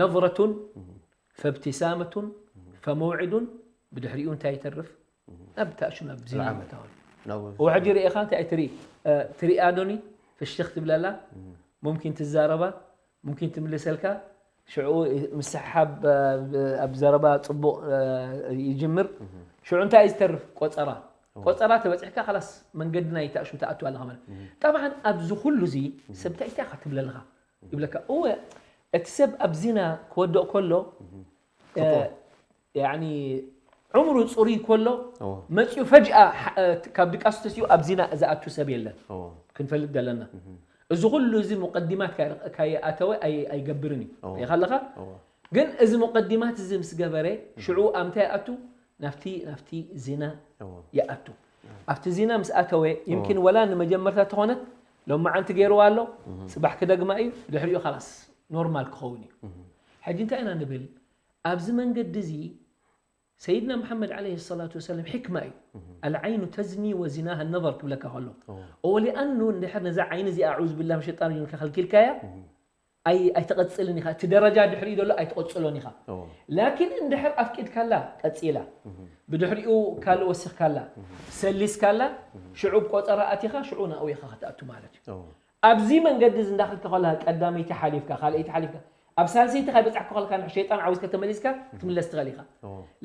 نظرة فابتسامة فموعد ብድሕሪኡ እንታይ ይተርፍ ናብ ታእሹ ናብ ዚና ምእታው እዩ ሕጂ ርኢኻ እንታይ ትርኢ ትሪኣ ዶኒ ፍሽኽ ትብለላ ሙምኪን ትዛረባ ሙምኪን ትምልሰልካ ሽዑ ምስሕሓብ ኣብ ዘረባ ፅቡቕ ይጅምር ሽዑ እንታይ እዩ ዝተርፍ ቆፀራ ቆፀራ ተበፂሕካ ላስ መንገዲ ናይ ታእሹ ትኣቱ ኣለኻ ማለት ጠብዓን ኣብዚ ኩሉ እዚ ሰብ እንታይ እንታይ ኢኻ ትብለልኻ ይብለካ እወ እቲ ሰብ ኣብ ዚና ክወድቕ ከሎ ያኒ ዕምሩ ፅሩይ ከሎ መፅኡ ፈጅኣ ካብ ድቃሱ ተሲኡ ኣብ ዚና ዝኣቱ ሰብ የለን ክንፈልጥ ዘለና። እዚ ኩሉ እዚ ሙቀዲማት ካይ- ካይኣተወ ኣይ- ኣይገብርን እዩ። ሪኢኻ ኣለኻ? ግን እዚ ሙቀዲማት እዚ ምስ ገበረ ሽዑ ኣብ እንታይ ይኣቱ? ናብቲ ናብቲ ዚና ይኣቱ። ኣብቲ ዚና ምስ ኣተወ ይምኪን ወላ ንመጀመርታ ተኾነት ሎማዓንቲ ገይርዋ ኣሎ፣ ጽባሕ ክደግማ እዩ፣ ድሕሪኡ ኻላስ ኖርማል ክኸውን እዩ። ሕጂ እንታይ ኢና ንብል? ኣብዚ መንገዲ እዚ ሰይድና መሓመድ ዓለይሂ ሰላቱ ወሰላም ሕክማ እዩ። ኣልዓይኑ ተዝኒ ወዚናሃ ነዘር ክብለካ ከሎ እዎ ሊኣኑ እንድሕር ነዛ ዓይኒ እዚኣ ኣዑዝ ቢላህ ምን ሸይጣን ረጂም ኢልካ ከልኪልካያ ኣይትቐጽልን ኢኻ። እቲ ደረጃ ድሕሪኡ ዘሎ ኣይትቐጽሎን ኢኻ። ላኪን እንድሕር ኣፍቂድካላ ቀጺላ፣ ብድሕሪኡ ካልእ ወሲኽካላ፣ ሰሊስካላ፣ ሽዑ ብቆጸራ ኣቲኻ ሽዑ ናብኡ ኢኻ ክትኣቱ ማለት እዩ። ኣብዚ መንገዲ እዚ እንዳኸድካ ከለኻ ቀዳመይቲ ሓሊፍካ፣ ካልኣይቲ ሓሊፍካ፣ ኣብ ሳልሰይቲ ካይ በጻሕካ ከለካ ንሕ ሸይጣን ዓዊዝካ ተመሊስካ ክትምለስ ትኽእል ኢኻ።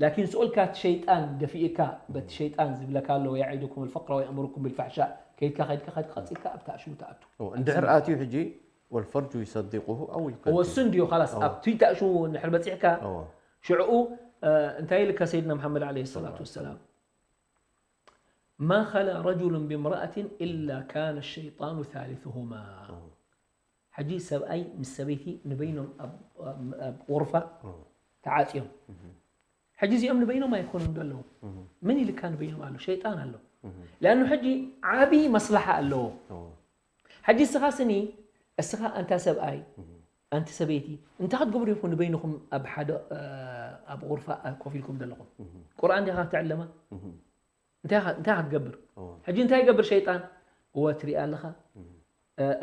ላኪን ስኡልካ እቲ ሸይጣን ደፊእካ በቲ ሸይጣን ዝብለካ ኣሎ ወየዒዱኩም ልፈቅረ ወየእምሩኩም ብልፋሕሻ ከይድካ ከይድካ ከይድካ ቀጺልካ ኣብታ እሽሙ ትኣቱ። እንድሕር ኣትዩ ሕጂ ወልፈርጁ ዩሰዲቁሁ ኣው ዩከዚቡ። እሱ እንድዩ ኻላስ ኣብቲ ተእሽሙ እንድሕር በጺሕካ ሽዕኡ እንታይ ኢልካ ሰይድና መሓመድ ዓለይሂ ሰላቱ ወሰላም ما خلا رجل بامرأة إلا كان الشيطان ثالثهما. ሕጂ ሰብኣይ ምስ ሰበይቲ ንበይኖም ኣብ ቁርፋ ተዓፅዮም። ሕጂ እዚኦም ንበይኖም ኣይኮኑን ዶ ኣለዉ? መን ኢልካ ንበይኖም ኣሎ? ሸይጣን ኣሎ። ሊኣኑ ሕጂ ዓብዪ መስላሓ ኣለዎ። ሕጂ እስኻ ስኒ እስኻ ኣንታ ሰብኣይ ኣንቲ ሰበይቲ እንታይ ክትገብሩ ኢኹም ንበይንኹም ኣብ ሓደ ኣብ ቁርፋ ኮፍ ኢልኩም ዘለኹም? ቁርኣን ዲኻ ክትዕለማ? እንታይ ኢኻ እንታይ ኢኻ ክትገብር? ሕጂ እንታይ ይገብር ሸይጣን? እወ ትሪኣ ኣለኻ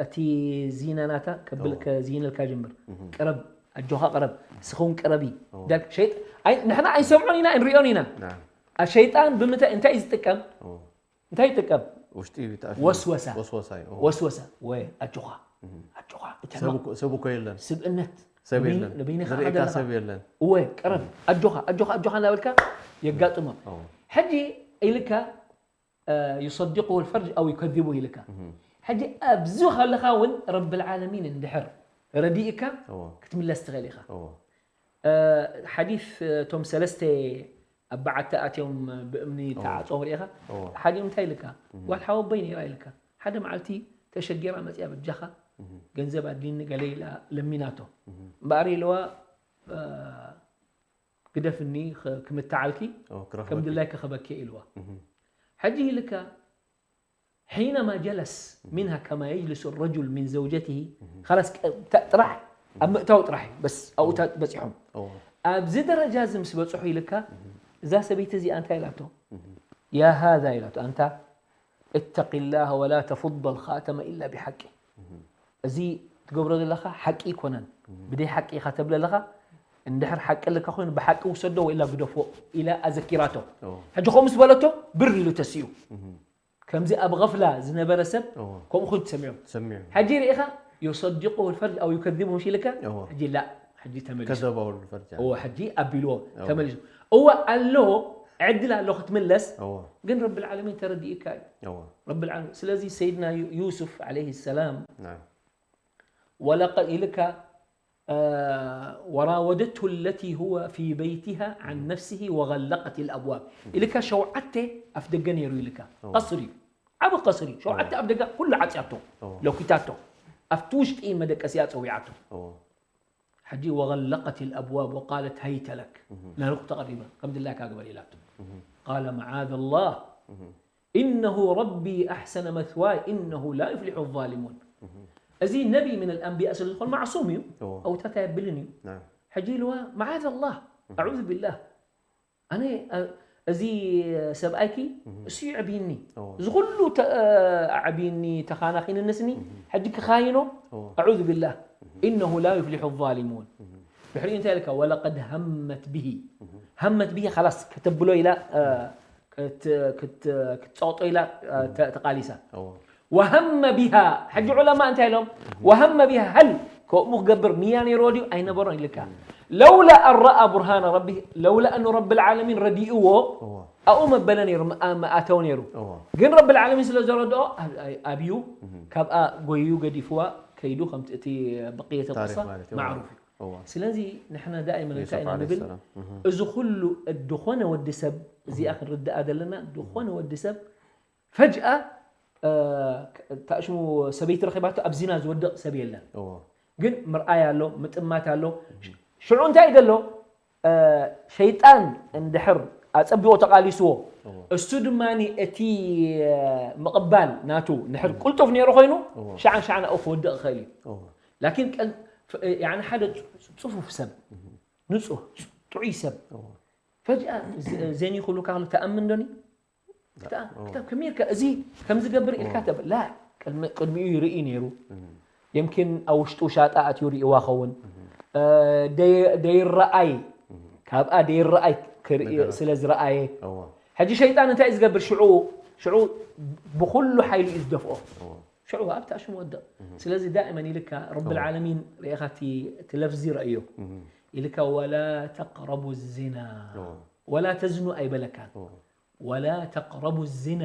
እቲ ዚና ናታ ከብል ከዝይነልካ ጅምር። ቅረብ ኣጆኻ ቅረብ እስኻ እውን ቅረቢ። ዳል ሸይጣን ኣይ ንሕና ኣይንሰምዖን ኢና ኣይንሪኦን ኢና። ሸይጣን ብምንታይ እንታይ እዩ ዝጥቀም? እንታይ ይጥቀም? ውሽጢ እዩ ተኣትዩ። ወስወሳ። ወስወሳ እዩ። ወስወሳ። ወይ ኣጆኻ። ኣጆኻ። እተማ- ሰብ እኮ- ሰብ እኮ የለን። ስብእነት። ሰብ ንበይን- የለን። ንበይንኻ ዝርእየካ ዘለኻ። ሰብ የለን። እወ ቅረብ። ኣጆኻ፣ ኣጆኻ፣ ኣጆኻ እናበልካ የጋጥሞም። ሕጂ ኢልካ ዩሰዲቁሁ ልፈርጅ ኣው ዩከዚቡ ኢልካ። ሕጂ ኣብዚ ከለኻ እውን ረብል ዓለሚን እንድሕር ረዲእካ እዎ። ክትምለስ ትኽእል ኢኻ። እዎ። ሓዲስ እቶም ሰለስተ ኣብ በዓቲ ኣትዮም ብእምኒ ተዓፀው ርኢኻ ሓዲኦም እንታይ ኢልካ ጓል ሓወቦይ ነይራ ኢልካ ሓደ መዓልቲ ተሸጊራ መፅያ በጃኻ ገንዘብ ኣድልኒ ገለ ኢላ ለሚናቶ እምበኣር ኢልዋ ግደፍኒ ክምትዓልኪ ከም ድላይ ክኸበኪ ኢልዋ ሕጂ ኢልካ حينما جلس منها كما يجلس الرجل من زوجته خلاص ጥራሕ ኣብ ምእታው ጥራሕ በስ ኣብኡታት በፂሖም ኣብዚ ደረጃ እዚ ምስ በፅሑ ኢልካ እዛ ሰበይቲ እዚኣ እንታይ ኢላቶ يا هذا ኢላቶ ኣንታ اتق الله ولا تفض الخاتم إلا بحقه እዚ ትገብሮ ዘለኻ ሓቂ ይኮነን ብደይ ሓቂ ኢኻ ተብለ ኣለኻ እንድሕር ሓቂ ኣለካ ኮይኑ ብሓቂ ውሰዶ ወላ ግደፎ ኢላ ኣዘኪራቶ ሕጂ ከምኡ ምስ በለቶ ብር ኢሉ ተሲኡ ከምዚ ኣብ غፍላ ዝነበረ ሰብ ከምኡ ኮይኑ ትሰሚዖ ሰሚዑ ሕጂ ርኢኻ يصدقه الفرج أو يكذبه مش ኢልካ እዎ። ሕጂ ላ ሕጂ ተመሊሱ ከዘባው ፈርጃ እዎ ሕጂ ኣቢልዎ ተመሊሱ እወ ኣሎ ዕድል ኣሎ ክትምለስ እዎ ግን ረብል ዓለሚን ተረዲእካ እዩ እዎ ረብል ዓለሚን ስለዚ ሰይድና ዩ- ዩሱፍ ዓለይሂ ሰላም ናም ወለቀድ ኢልካ وراودته التي هو في بيتها عن نفسه وغلقت الأبواب ኢልካ ሸውዓተ ኣፍ ደገ ነይሩ ኢልካ ቀስሪ ዓብ ቀስሪ ሸውዓተ ኣፍ ደገ ኩሉ ዓፅያቶ ለኩታቶ ኣብቲ ውሽጢ መደቀሲያ ፀዊዓቶ ሕጂ وغلقت الأبواب وقالت هيت لك ናልኩ ተቐሪበ ከም ድላይካ ግበር ኢላቶ قال معاذ الله إنه ربي أحسن مثواي إنه لا يفلح الظالمون እዚ ነቢ من الأنبياء ስለ ዝኾነ ማዕሱም እዩ ኣውታት ኣየብልን እዩ ሕጂ ኢልዋ معاذ الله أعوذ بالله ኣነ እዚ ሰብኣይኪ እሱ ይዕብይኒ እዚ ኩሉ ኣዕብይኒ ተኻናኺንንስኒ ሕጂ ክኻይኖ أعوذ بالله إنه لا يفلح الظالمون ድሕሪኡ እንታይ ኢልካ ولقد همت به همت به خلاص ከተብሎ ኢላ ክትፀቕጦ ኢላ ተቃሊሳ وهم بها ሕጂ ዑለማ እንታይ ኢሎም وهم بها هل ከምኡ ክገብር ንያ ነይርዎ ድዩ ኣይነበሮን ኢልካ لولا أن رأى برهان ربه لولا أن رب العالمين ረዲእዎ ኣብኡ መበለ ነይሩ መኣተው ነይሩ ግን ረብ العالمين ስለ ዘረድኦ ኣብዩ ካብኣ ጎይዩ ገዲፍዋ ከይዱ ከምቲ እቲ በቅየተ ቅሳ ማዕሩፍ እዩ ስለዚ ንሕና ዳእመን እንታይ ኢና ንብል እዚ ኩሉ ዝኾነ ወዲ ሰብ እዚኣ ክንርድኣ ዘለና ዝኾነ ወዲ ሰብ ፈጅኣ እ፣ ታሽሙ ሰበይቲ ረኺባቶ ኣብ ዚና ዝወድቕ ሰብ የለን። ግን ምርኣይ ኣሎ፣ ምጥማት ኣሎ። ሽዑ እንታይ ደሎ? እ፣ ሸይጣን እንድሕር ኣጸቢቑ ተቓሊስዎ፣ እሱ ድማ እቲ፣ እ፣ ምቕባል ናቱ እንድሕር ቅልጡፍ ነይሩ ኮይኑ፣ ሸዓን ሸዓን ኣብኡ ክወድቕ ይኽእል እዩ። ላኪን ቀል-፣ ፍ-፣ ያኒ ሓደ ጽ-፣ ጽፉፍ ሰብ፣ ንጹህ፣ ጥዑይ ሰብ፣ ፈጅኣ ዘ-፣ ዘን ይኽብሉካ ከሎ ተኣምን ዶኒ? ክታ-፣ ክታብ ከመይ ኢልካ እዚ ከም ዝገብር ኢልካ ተብ-፣ ላ፣ ቅድሚ-፣ ቅድሚኡ ይርኢ ነይሩ። የምኪን ኣብ ውሽጡ ሻጣ ኣትዩ ርእይዋ ኸውን። እ፣ ደይ-፣ ደይረኣይ፣ ካብኣ ደይረኣይ ክርኢ ስለ ዝረኣየ። ሕጂ ሸይጣን እንታይ እዩ ዝገብር? ሽዑ፣ ሽዑ ብኹሉ ሓይሉ እዩ ዝደፍኦ። ሽዑ ኣብታ ሽሙ ወድቕ። ስለዚ ዳእመን ኢልካ ረብል ዓለሚን ርኢኻ እቲ፣ እቲ ለፍዚ ረእዮ። ኢልካ ወላ ተቅረቡ ዚና። ወላ ተዝኑ ኣይበለካን። ወላ ተቅረቡ ዚና።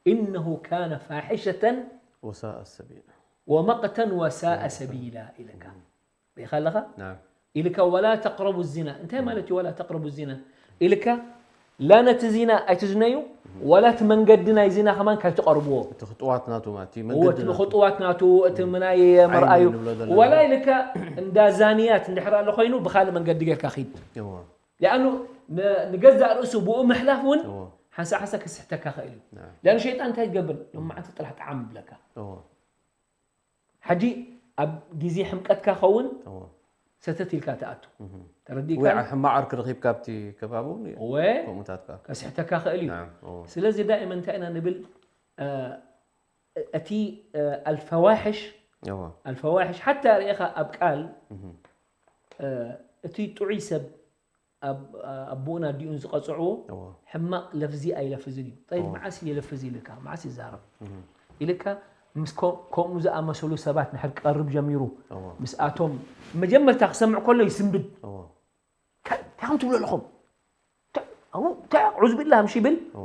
ኢነሁ ካነ ፋሒሸተን ወሳአ ሰቢላ። ወመቅተን ወሳአ ሰቢላ ኢልካ። ርኢኻ ኣለኻ? ናም። ኢልካ ወላ ተቅረቡ ዚና። እንታይ ማለት እዩ ወላ ተቅረቡ ዚና? ኢልካ ላ ነቲ ዚና ኣይትዝነዩ፣ ወላ እቲ መንገዲ ናይ ዚና ከማን ካይትቐርብዎ። እቲ ክጥዋት ናቱ ማለት፣ እቲ እዎ፣ መንገዲ እቲ ናቱ። ክጥዋት ናቱ፣ እቲ ምናይ መርኣዩ። ንብሎ ዘለና። ወላ ኢልካ እንዳ ዛንያት እንድሕር ኣሎ ኮይኑ ብኻልእ መንገዲ ጌርካ ኺድ። እዎ። ሊኣኑ ን-፣ ንገዛእ ርእሱ ብኡ ምሕላፍ እውን እዎ። ሓንሳ ሓንሳ ክስሕተካ ኽእል እዩ። ናም። ሊኣኑ ሸይጣን እንታይ ይገብር? ሎማዓንቲ ጥራሕ ጣዕም ይብለካ። እዎ። ሕጂ ኣብ ግዜ ሕምቀትካ ኸውን እዎ። ሰተት ኢልካ ትኣቱ። እህ። ተረዲእካ? ወይ ሕማቕ ዓርኪ ረኺብካ ኣብቲ ከባቢ እውን እወ። ከምኡታት ከኣ። ከስሕተካ ኽእል እዩ። ናም፣ እዎ። ስለዚ ዳእመን እንታይ ኢና ንብል? እ፣ እቲ፣ እ፣ ኣልፈዋሕሽ፣ እዎ። ኣልፈዋሕሽ ሓታ ርኢኻ ኣብ ቃል፣ እህ። እ፣ እቲ ጥዑይ ሰብ ኣብ-፣ ኣቦኡን ኣዲኡን ዝቐጽዕዎ እዎ። ሕማቕ ለፍዚ ኣይለፍዝን እዩ። ጠይብ፣ እዎ። መዓስ ይለፍዝ ኢልካ፣ መዓስ ይዛረብ? እህ። ኢልካ ምስ ኮ-፣ ከምኡ ዝኣመሰሉ ሰባት ንድሕር ክቐርብ ጀሚሩ፣ እዎ። ምስኣቶም መጀመርታ ክሰምዕ ከሎ ይስንብድ። እዎ። እንታይ፣ እንታይ ከም ትብሉ ኣለኹም? እንታይ፣ ኣብኡ፣ እንታይ፣ ኣዑዙ ቢላህ፣ ምሽ ይብል። እዎ።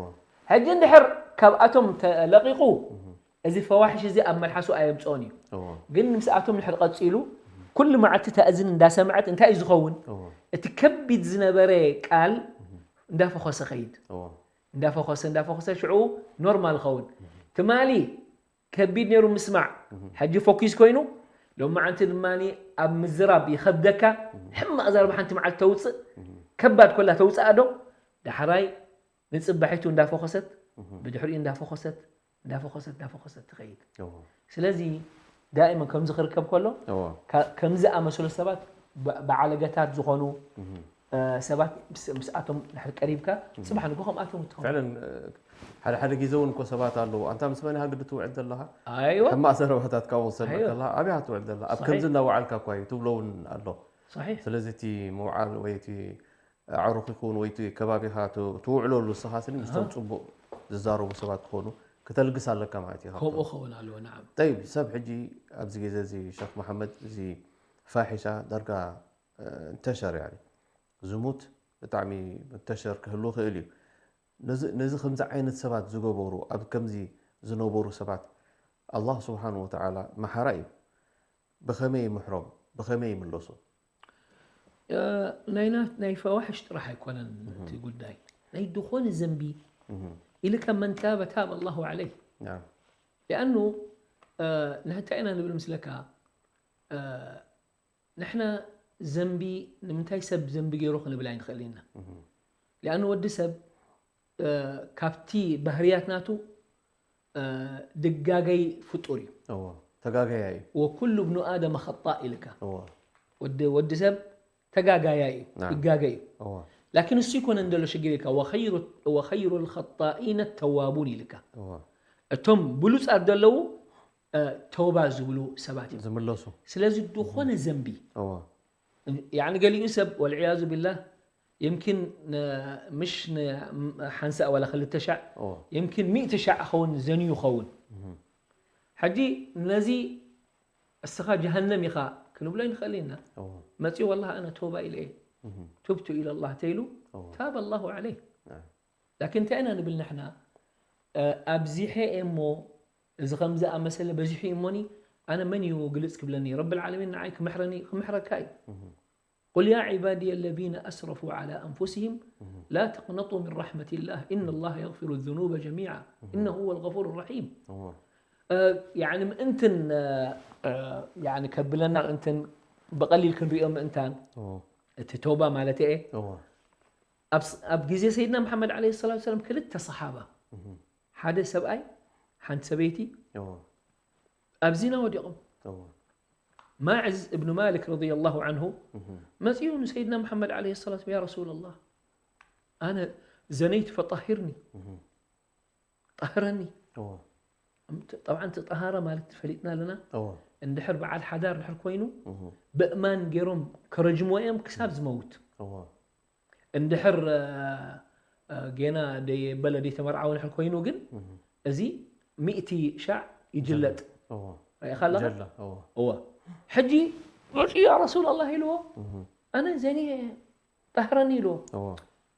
ሕጂ እንድሕር ካብኣቶም ተለቂቑ፣ እህ። እዚ ፈዋሕሽ እዚ ኣብ መልሓሱ ኣየምጽኦን እዩ። እዎ። ግን ምስኣቶም ድሕር ቀጺሉ፣ ኩሉ መዓልቲ እታ እዝኒ እንዳሰምዐት እንታይ እዩ ዝኸውን? እዎ። እቲ ከቢድ ዝነበረ ቃል እህ። እንዳፈኾሰ ኸይድ። እዎ። እንዳፈኾሰ፣ እንዳፈኾሰ ሽዑ ኖርማል ይኸውን። እህ። ትማሊ ከቢድ ነይሩ ምስማዕ፣ እህ። ሕጂ ፎኪስ ኮይኑ፣ ሎማዓንቲ ድማ ኣብ ምዝራብ ይኸብደካ። እህ። ሕማቕ ዘረባ ሓንቲ መዓልቲ ተውጽእ፣ እህ። ከባድ ኮላ ተውጽኣ ዶ? ዳሕራይ ንጽባሒቱ እንዳፈኾሰት፣ እህ። ብድሕሪኡ እንዳፈኾሰት፣ እንዳፈኾሰት፣ እንዳፈኾሰት ትኸይድ። እዎ። ስለዚ ዳኢመን ከምዚ ክርከብ ከሎ፣ እዎ። ከ-፣ ከምዚ ኣመሰሉ ሰባት ብ-፣ ብዓለገታት ዝኾኑ፣ እህ። እ፣ ሰባት ምስ-፣ ምስኣቶም ድሕር ቀሪብካ፣ እህ። ጽባሕ ንግሆ ከምኣቶም ትኸውን። ፍዕለን፣ እ፣ ሓደ ሓደ ግዜ እውን እኮ ሰባት ኣለዉ፣ "ኣንታ ምስ መን ኢኻ ግዲ ትውዕል ዘለኻ?" ኣይወ። ሕማቕ ዘረባታት ካብኡ ክሰምዕ ኣይወ። ከለኻ፣ "ኣበይ ኢኻ ትውዕል ዘለኻ?" ኣብ ሰሒሕ። ከምዚ እናወዓልካ እኳ እዩ ትብሎ እውን ኣሎ። ሰሒሕ። ስለዚ እቲ ምውዓል ወይ እቲ ኣዕሩኽ ይኹን ወይ እቲ ከባቢኻ ት-፣ ትውዕለሉ ንስኻ ስኒ ምስቶም ኣሃ። ጽቡቕ ዝዛረቡ ሰባት ክኾኑ ክተልግስ ኣለካ ማለት እዩ። ከምኡ ካብቶም ክኸውን ኣለዎ፣ ነዓም። ጠይብ፣ ሰብ ሕጂ ኣብዚ ግዜ እዚ ሸኽ መሓመድ፣ እዚ ፋሒሻ ዳርጋ፣ እ፣ እንተሸር፣ ያኒ፣ ዝሙት ብጣዕሚ እንተሸር ክህሉ ይኽእል እዩ። ነዚ፣ ነዚ ከምዚ ዓይነት ሰባት ዝገበሩ፣ ኣብ ከምዚ ዝነበሩ ሰባት ኣላህ ስብሓን ወተዓላ መሓራ እዩ። ብኸመይ ይምሕሮም? ብኸመይ ይምለሱ? እ፣ ናይ ና-፣ ናይ ፈዋሕሽ ጥራሕ ኣይኮነን እህ። እቲ ጉዳይ። ናይ ዝኾነ ዘንቢ እህ። ኢልካ መን ታበ ታበ ኣላሁ ዓለይህ። ናም። ሊኣኑ፣ እ፣ ንሕንታይ ኢና ንብል ምስለካ፣ እ፣ ንሕና ዘንቢ፣ ንምንታይ ሰብ ዘንቢ ገይሩ ክንብል ኣይንኽእል ኢና። እህ። ሊኣኑ ወዲ ሰብ፣ እ፣ ካብቲ ባህርያት ናቱ፣ እ፣ ድጋገይ ፍጡር እዩ። እዎ፣ ተጋጋያይ እዩ። ወኩሉ ብኑ ኣደመ ኸጣእ ኢልካ። እዎ። ወዲ፣ ወዲ ሰብ ተጋጋያይ እዩ፣ ናም። ይጋገ እዩ። እዎ። ላኪን እሱ ይኮነን ዘሎ ሽግር ኢልካ፣ ወኸይሩ፣ ወኸይሩ ልኸጣኢነ ተዋቡን ኢልካ። እዎ። እቶም ብሉጻት ዘለዉ፣ እ፣ ተውባ ዝብሉ ሰባት እዮም። ዝምለሱ። ስለዚ ዝኾነ እም። ዘንቢ። እዎ። ያኒ ገሊኡ ሰብ ወልዕያዙ ቢላህ የምኪን ን-፣ ምሽ ን-፣ ሓንሳእ ዋላ ክልተ ሻዕ፣ እዎ። የምኪን ሚእቲ ሻዕ ኸውን ዘንዩ ኸውን። እም። ሕጂ ነዚ እስኻ ጀሃነም ኢኻ ክንብሎ ኣይንኽእል ኢና። እዎ። መጺኡ ወላሂ ኣነ ተውባ ኢለ እየ። እም። ቱብቱ ኢለላህ ተይሉ እዎ። ታበ ኣላሁ ዓለይህ። ናም። ላኪን እንታይ ኢና ንብል ንሕና? እ፣ ኣብዚሐ እየ እሞ፣ እዚ ከም ዝኣመሰለ በዚሑ እዩ እሞኒ፣ ኣነ መን እዩ ግልጽ ክብለኒ? ረብል ዓለሚን ንዓይ ክምሕረኒ፣ ክምሕረካ እዩ። እህ። قل يا عبادي الذين أسرفوا على أنفسهم لا تقنطوا من رحمة الله إن الله يغفر الذنوب جميعا إنه هو الغفور الرحيم. እዎ يعني ምእንትን يعني ከብለና ምእንትን ብቐሊል ክንሪኦ ምእንታን እዎ እቲ ተውባ ማለት እየ እዎ ኣብ ስ- ኣብ ግዜ ሰይድና መሓመድ ዓለይሂ ሰላቱ ሰላም ክልተ ሰሓባ ሓደ ሰብኣይ ሓንቲ ሰበይቲ እዎ ኣብ ዚና ወዲቖም እዎ ማዕዝ እብኑ ማሊክ ረዲየላሁ ዓንሁ መፂኡ ንሰይድና መሓመድ ዓለይሂ ሰላቱ ያ ረሱላላህ ኣነ ዘነይት ፈጣሂርኒ ጣህረኒ እዎ ጠብዓን እቲ ጠሃራ ማለት ፈሊጥና ኣለና እዎ እንድሕር በዓል ሓዳር ድሕር ኮይኑ እዎ በእማን ገይሮም ከረጅሞ እዮም ክሳብ ዝመውት እዎ እንድሕር ጌና ደይበለ ደይተመርዓወ ድሕር ኮይኑ ግን እዚ ሚእቲ ሻዕ ይጅለጥ እዎ ርኢኻ ኣለኻ ጀላ እዎ እወ ሕጂ መፅኡ ያ ረሱል ኣላህ ኢልዎ ኣነ ዘንየ ጣህረኒ ኢልዎ እዎ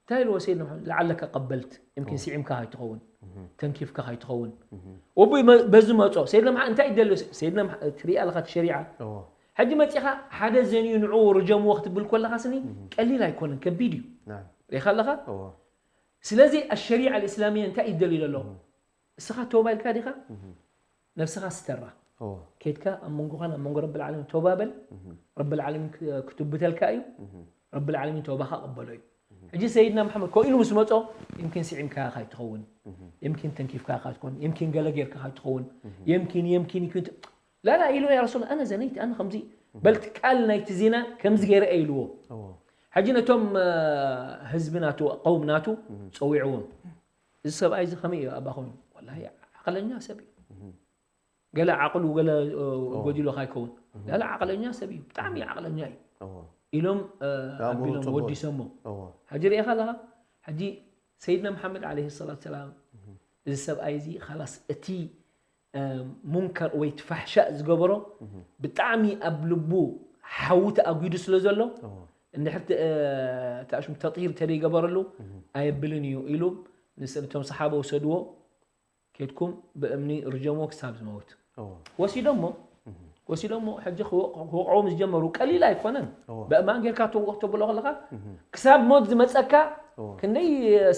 እንታይ ኢልዎ ሰይድና መሓመድ ለዓለካ ቀበልት يمكن ስዒምካ ከይትኸውን ተንኪፍካ ከይትኸውን ወቡይ በዚ መፆ ሰይድና መሓመድ እንታይ ይደልዮ ሰይድና መሓ- ትሪኢ ኣለኻ እቲ ሸሪዓ እዎ ሕጂ መፂኻ ሓደ ዘንዩ ንዕኡ ርጀምዎ ክትብል ከለኻ ስኒ ቀሊል ኣይኮነን ከቢድ እዩ ናም ርኢኻ ኣለኻ እዎ ስለዚ ኣሸሪዓ ልእስላሚያ እንታይ ይደልዩ ዘሎ እስኻ ተውባ ኢልካ ዲኻ ነብስኻ ስተራ እዎ ከድካ ኣብ መንጎኻን ኣብ መንጎ ረብል ዓለሚን ተውባ በል ረብል ዓለሚን ክ- ክትብተልካ እዩ ረብል ዓለሚን ተውባኻ ቅበሎ እዩ ሕጂ ሰይድና መሓመድ ኮ ኢሉ ምስ መጾ يمكن ስዒምካ ካይትኸውን يمكن ተንኪፍካ ካይትኮን يمكن ገለ ጌርካ ካይትኸውን يمكن يمكن يمكن ላላ ኢሉ ያ ረሱል ኣነ ዘነይቲ ኣነ ከምዚ በልቲ ቃል ናይቲ ዜና ከምዚ ገይረ እየ ኢልዎ እዎ ሕጂ ነቶም ህዝቢ ናቱ ቀውም ናቱ ፀዊዕዎም እዚ ሰብኣይ እዚ ከመይ እዩ ኣባኹም ወላ ዓቕለኛ ሰብ እዩ ገለ ዓቕሉ ገለ ጎዲሎ ካይከውን ላላ ዓቕለኛ ሰብ እዩ ብጣዕሚ ዓቕለኛ እዩ እዎ ኢሎም ኣእምሮ ኣቢሎም ጽቡቕ። ወዲሰሞ እዎ ሕጂ ርኢኻ ኣለኻ ሕጂ ሰይድና መሓመድ ዓለይሂ ሰላት ሰላም እዚ ሰብኣይ እዚ ኻላስ እቲ ሙንከር ወይ እቲ ፋሕሻእ ዝገበሮ ብጣዕሚ ኣብ ልቡ ሓዊ ተኣጒዱ ስለ ዘሎ እዎ እንድሕር ተኣሽም ተጥሂር ተደይገበረሉ ኣየብልን እዩ ኢሉ ንስ- ነቶም ሰሓባ ወሰድዎ ኬድኩም ብእምኒ ርጀሞ ክሳብ ዝመውት እዎ ወሲዶሞ ወሲዶሞ ሕጂ ክወቅ- ክወቅዑ ምስ ጀመሩ ቀሊል ኣይኮነን እዎ። በእማን ጌርካ ተወቅ ተብሎ ከለካ ክሳብ ሞት ዝመፀካ እዎ ክንደይ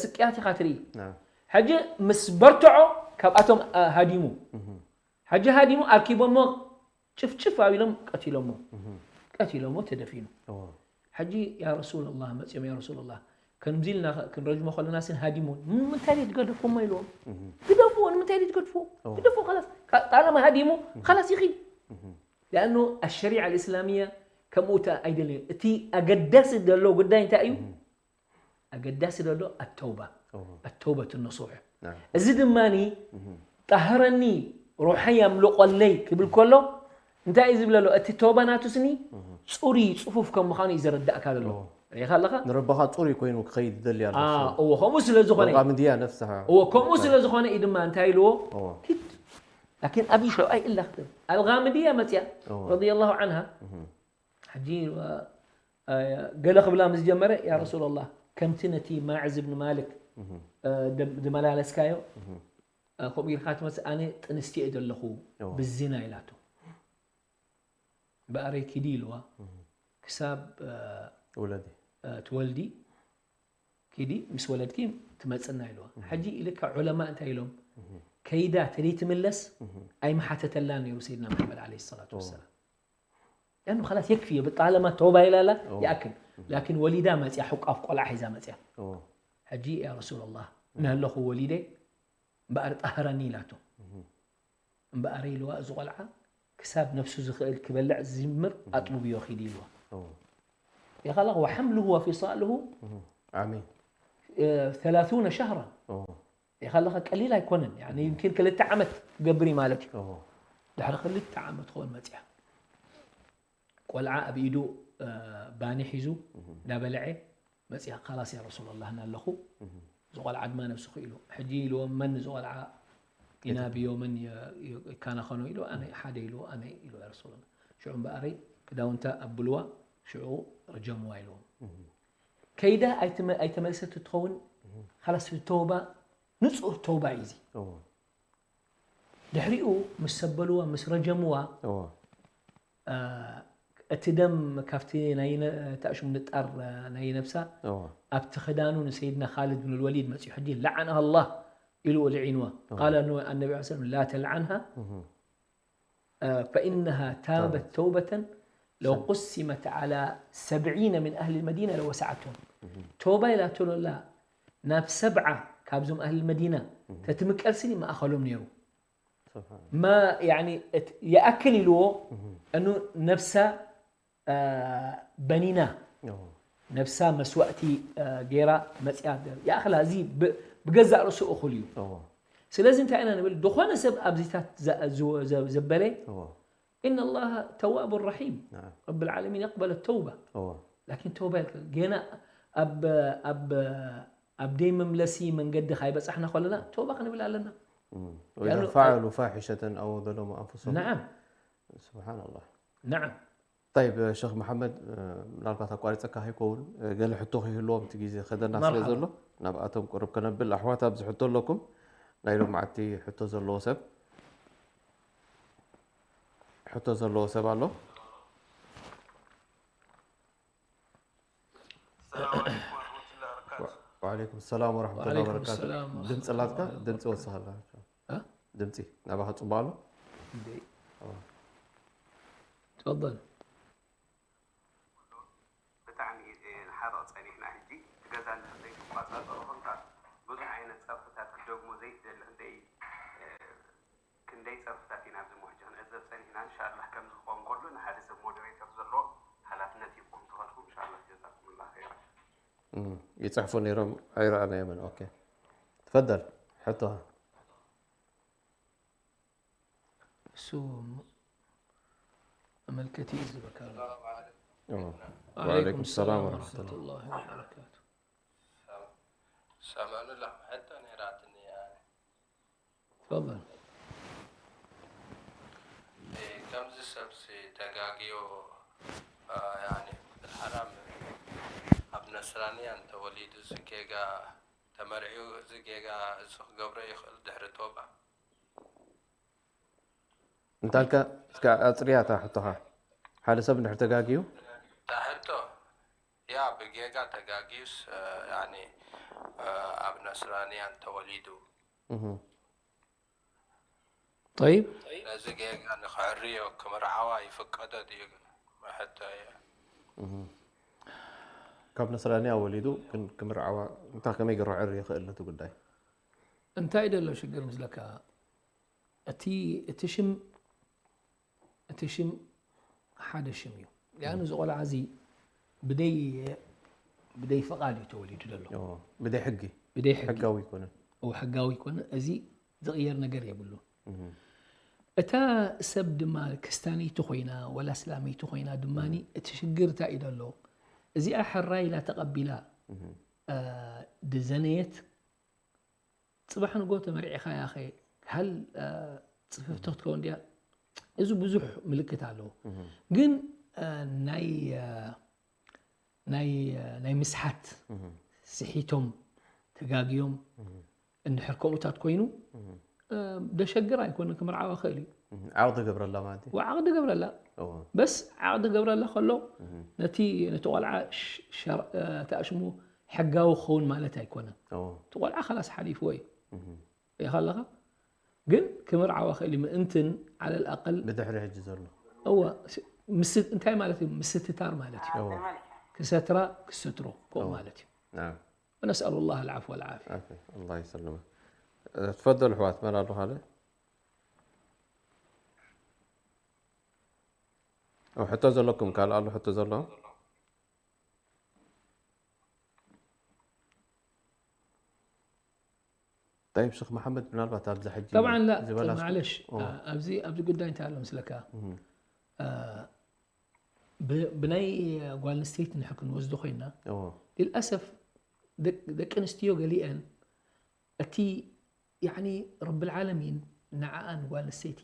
ስቅያት ኢካ ትርኢ ናም ሕጂ ምስ በርትዖ ካብኣቶም አ- ሃዲሙ ሕጂ ሃዲሙ ኣርኪቦሞ ጭፍጭፍ ኣቢሎም ቀቲሎሞ ቀቲሎሞ ተደፊኑ እዎ ሕጂ ያ ረሱል ላህ መፅኦም ያ ረሱል ላህ ከምዚ ኢልና ክንረጅሞ ከለና ስን ሃዲሙ ንምንታይ ድዩ ትገደፍኩሞ ኢልዎም ግደፍዎ ንምንታይ ድዩ ትገድፍዎ ግደፍዎ ላስ ጣለማ ሃዲሙ ላስ ይኺድ لأنه الشريعة الإسلامية ከምኡ ተ- ኣይደልን እቲ ኣገዳሲ ዘሎ ጉዳይ እንታይ እዩ ኣገዳሲ ዘሎ ኣተውባ እዎ ኣተውበት ንሱሕ ናም እዚ ድማ ጣህረኒ ሩሐይ ኣምልቆለይ ክብል ከሎ እንታይ እዩ ዝብለሎ እቲ ተውባ ናቱ ስኒ ፅሩይ ፅፉፍ ከም ምዃኑ እዩ ዘረዳእካ ዘሎ እዎ ርኢኻ ኣለኻ ንረባኻ ፅሩይ ኮይኑ ክኸይድ ይደሊ ኣሎ አ- እዎ ከምኡ ስለ ዝኾነ ቃምድያ ነፍስኻ እዎ ከምኡ ስለ ዝኾነ እዩ ድማ እንታይ ኢልዎ እዎ ኪድ ላኪን ኣብይ ሸብኣይ እላ ክትብል ኣልጋምድያ መፅያ እዎ ረዲየላሁ ዓንሃ ሕጂ ገለ ክብላ ምስ ጀመረ ያ ረሱላላህ ከምቲ ነቲ ማዕዝ ብን ማልክ ዝመላለስካዮ ከምኡ ኢልካ ትመፅእ ኣነ ጥንስቲ እየ ዘለኹ እዎ። ብዝና ኢላቶ በኣረይ ኪዲ ኢልዋ ክሳብ ውለዲ ትወልዲ ኪዲ ምስ ወለድኪ ትመፅና ኢልዋ ሕጂ ኢልካ ዑለማ እንታይ ኢሎም ከይዳ ተደይትምለስ ኣይመሓተተላ ነይሩ ሰይድና መሓመድ ዓለይሂ ሰላቱ ወሰላም ያኑ خلاص يكفي طالما توبة إلى الله أوه. يأكل لكن ወሊዳ መፅያ ሕቋፍ ቆልዓ ሒዛ መፅያ እዎ ሕጂ ያ ረሱላላህ እናሃለኹ ወሊደ እምበኣር ጣህረኒ ኢላቶ እምበኣር ኢልዋ እዚ ቆልዓ ክሳብ ነፍሱ ዝኽእል ክበልዕ ዝጅምር ኣጥብብዮ ኺድ ኢልዋ እዎ يا خلق وحمله وفصاله ዓሚ ثلاثون شهرا እዎ يا خلق ቀሊል ኣይኮነን يعني يمكن ክልተ ዓመት ገብር ማለት እዩ እዎ ድሕሪ ክልተ ዓመት ክኾን መፅያ ቆልዓ ኣብ ኢዱ ባኒ ሒዙ እንዳበልዐ መፅያ ካላስ ያ ረሱላላህ እናለኹ እዚ ቆልዓ ድማ ነብሱ ክኢሉ ሕጂ ኢልዎም መን እዚ ቆልዓ ይናብዮ መን ይከናኸኖ ኢሉ ኣነ ሓደ ኢሉ ኣነ ኢሉ ያ ረሱላላህ ሽዑ እምበኣረይ ክዳውንታ ኣብልዋ ሽዑ ርጀምዋ ኢልዎም ከይዳ ኣይተመልሰት ትኸውን ካላስ ተውባ ንፁህ ተውባ እዩ እዚ እዎ ድሕሪኡ ምስ ሰበልዋ ምስ ረጀምዋ እዎ እቲ ደም ካብቲ ናይ ነ-፣ እቲ ኣሽሙ ንጣር ናይ ነብሳ እዎ ኣብቲ ክዳኑ ንሰይድና ካልድ ብን ልወሊድ መፂኡ ሕጂ ለዓነሃ ኣላህ ኢሉ ልዒንዋ እዎ ቃለ ኣነቢ ላ ተልዓንሃ እህ ፈኢነሃ ታበት ታበት ተውበተን ለው ሰብ ቁሲመት ዓላ ሰብዒነ ምን ኣህሊ ልመዲና ለወሰዓቶም እህ ተውባ ኢላቶ ሎላ ናብ ሰብዓ ካብዞም ኣህሊ መዲና እህ ተትምቀልስን ይመኣኸሎም ነይሩ ስብሓን ማ ያኒ እት- ይኣክል ኢልዎ እህ እኑ ነብሳ አ፣ በኒና እዎ ነብሳ መስዋእቲ አ፣ ገይራ መፅያ ይኣኽላ እዚ ብ- ብገዛእ ርእሱ እኹል እዩ እዎ ስለዚ እንታይ ኢና ንብል ዝኾነ ሰብ ኣብዚታት ዘ- ዝወ- ዘ- ዘበለ እዎ إن الله تواب رحيم نعم رب العالمين يقبل التوبة እዎ لكن توبة يقبل ገና ኣብ ኣብ ኣብ ደይ መምለሲ መንገዲ ካይበፃሕና ከለና توبة ክንብል ኣለና እም። لأنه وإذا فعلوا فاحشة أو ظلموا أنفسهم نعم سبحان الله نعم طيب شيخ محمد ምናልባት ኣቋሪፀካ ከይከውን ገለ ሕቶ ከይህልዎም እቲ ግዜ ከደና ስለ مرحبا ዘሎ ናብኣቶም ቅርብ ከነብል ኣሕዋት ኣብዚ ሕቶ ኣለኩም ናይ ሎም መዓልቲ ሕቶ ዘለዎ ሰብ ሕቶ ዘለዎ ሰብ ኣሎ السلام عليكم ورحمة الله وبركاته. وعليكم السلام ورحمة الله وعليكم وبركاته السلام ድምፂ ورحمة ላትካ الله ድምፂ وبركاته ወስኸላ ها؟ ድምፂ ናባኻ ፅቡቅ ኣሎ دي. أوه. تفضل ብጣዕሚ ንሓርቕ ጸኒሕና። ሕጂ እቲ ገዛ እንድሕር ዘይትቆጻጸሮ ኮንካ ብዙሕ ዓይነት ጸርፍታት ክትደግሞ ዘይትደሊ ክንደይ ክንደይ ጸርፍታት ኢና ኣብዚ ሞሕጂ ክንዕዘብ ጸኒሕና። እንሻላህ ከምዚ ክኸውን ከሎ ንሓደ ሰብ ሞደሬተር ዘለዎ ሓላፍነት ሂብኩም ትኸድኩም። እንሻላህ ጀዛኩምላ ኸይራ። እም፣ ይፅሕፉ ነይሮም ኣይረኣናዮምን። ኦኬ ትፈደል ሕቶኻ እሱ መመልከቲ እዩ ዝበካ ኣሎ። እዎ። وعليكم وعليكم السلام السلام ورحمة ورحمة الله الله وبركاته ሰማኑላ ሕቶ ነይራትኒ ኣነ። تفضل እ፣ ከምዚ ሰብሲ ተጋግዮ እ፣ ያኒ ብልሓራም ኣብ ነስራንያ እንተወሊዱ እዚ ጌጋ ተመርዕዩ እዚ ጌጋ እዚ ክገብሮ ይኽእል ድሕሪ ቶባ እንታልካ እስካ ኣፅርያ እታ ሕቶኻ ሓደ ሰብ እንድሕር ተጋግዩ እታ ሕቶ ያ ብጌጋ ተጋግዩስ እ፣ ያኒ እ፣ ኣብ ነስራንያ እንተወሊዱ እህ። طيب ነዚ ጌጋ ንኽዕርዮ ክምርዓዋ ይፍቀዶ ድዩ ግን ሕቶ እየ እህ። ካብ ነስራንያ ወሊዱ ግን ክምርዓዋ እንታይ ከመይ ገይሩ ክዕሪ ይኽእል ነቲ ጉዳይ እንታይ ደሎ ሽግር ምስለካ እቲ እቲ ሽም እቲ ሽም ሓደ ሽም እዩ ያን እዚ ቆልዓ እዚ ብደይ ብደይ ፍቓድ እዩ ተወሊዱ ዘሎ እዎ። ብደይ ሕጊ ብደይ ሕጊ ሕጋዊ ይኮነ ው ሕጋዊ ይኮነ እዚ ዝቕየር ነገር የብሉ እህ። እታ ሰብ ድማ ክስታነይቲ ኮይና ወላ እስላመይቲ ኮይና ድማ እቲ ሽግር እንታይ እዩ ዘሎ እዚኣ ሕራይ ኢላ ተቐቢላ እ፣ ድዘነየት ፅባሕ ንጎ ተመርዒኻ ያኸ ሃል እ፣ ፅፍፍቲ ክትከውን ድያ እዚ ብዙሕ ምልክት ኣለዎ እህ። ግን እ፣ ናይ እ፣ ናይ እ፣ ናይ ምስሓት እህ። ስሒቶም ተጋግዮም እህ። እንድሕር ከምኡታት ኮይኑ እህ። እ፣ ደሸግር ኣይኮነ ክምርዓዋ ክእል እዩ እህ። ዓቕዲ ገብረላ ማለት እዩ ወዓቕዲ ገብረላ እዎ። በስ ዓቕዲ ገብረላ ከሎ እህ። ነቲ ነቲ ቆልዓ ሽ- ሸር- እ፣ እቲ ኣሽሙ ሕጋዊ ክኸውን ማለት ኣይኮነን እዎ። እቲ ቆልዓ ካላስ ሓሊፍዎ እዩ እህ። ሪኢኻ ኣለኻ ግን ክምርዓዋ ክእል እዩ ምእንትን ዓለል ኣቀል ብድሕሪ ሕጂ ዘሎ እዋ ስ- ምስ እንታይ ማለት እዩ ምስትታር ማለት እዩ እዎ። ክሰትራ ክሰትሮ ከምኡ እዎ። ማለት እዩ ናም ونسأل الله العفو والعافية ዓፊ ኣላህ ይሰልመ ትፈደሉ ኣሕዋት መን ኣሎ ካልእ ኣብ ሕቶ ዘለኩም ካልእ ኣሎ ሕቶ ዘሎ طيب شيخ محمد ምናልባት ኣብዚ ሕጂ طبعا لا ዝበላሽኩም- معلش ኦ፣ ኣብዚ ኣብዚ ጉዳይ እንታይ ኣሎ ምስለካ እህ፣ አ፣ ብ- ብናይ ጓል ኣንስተይቲ ንድሕር ክንወስዶ ኮይና እዎ፣ للأسف ደቂ ደቂ ኣንስትዮ ገሊአን እቲ يعني رب العالمين ንዓኣ ንጓል ኣንስተይቲ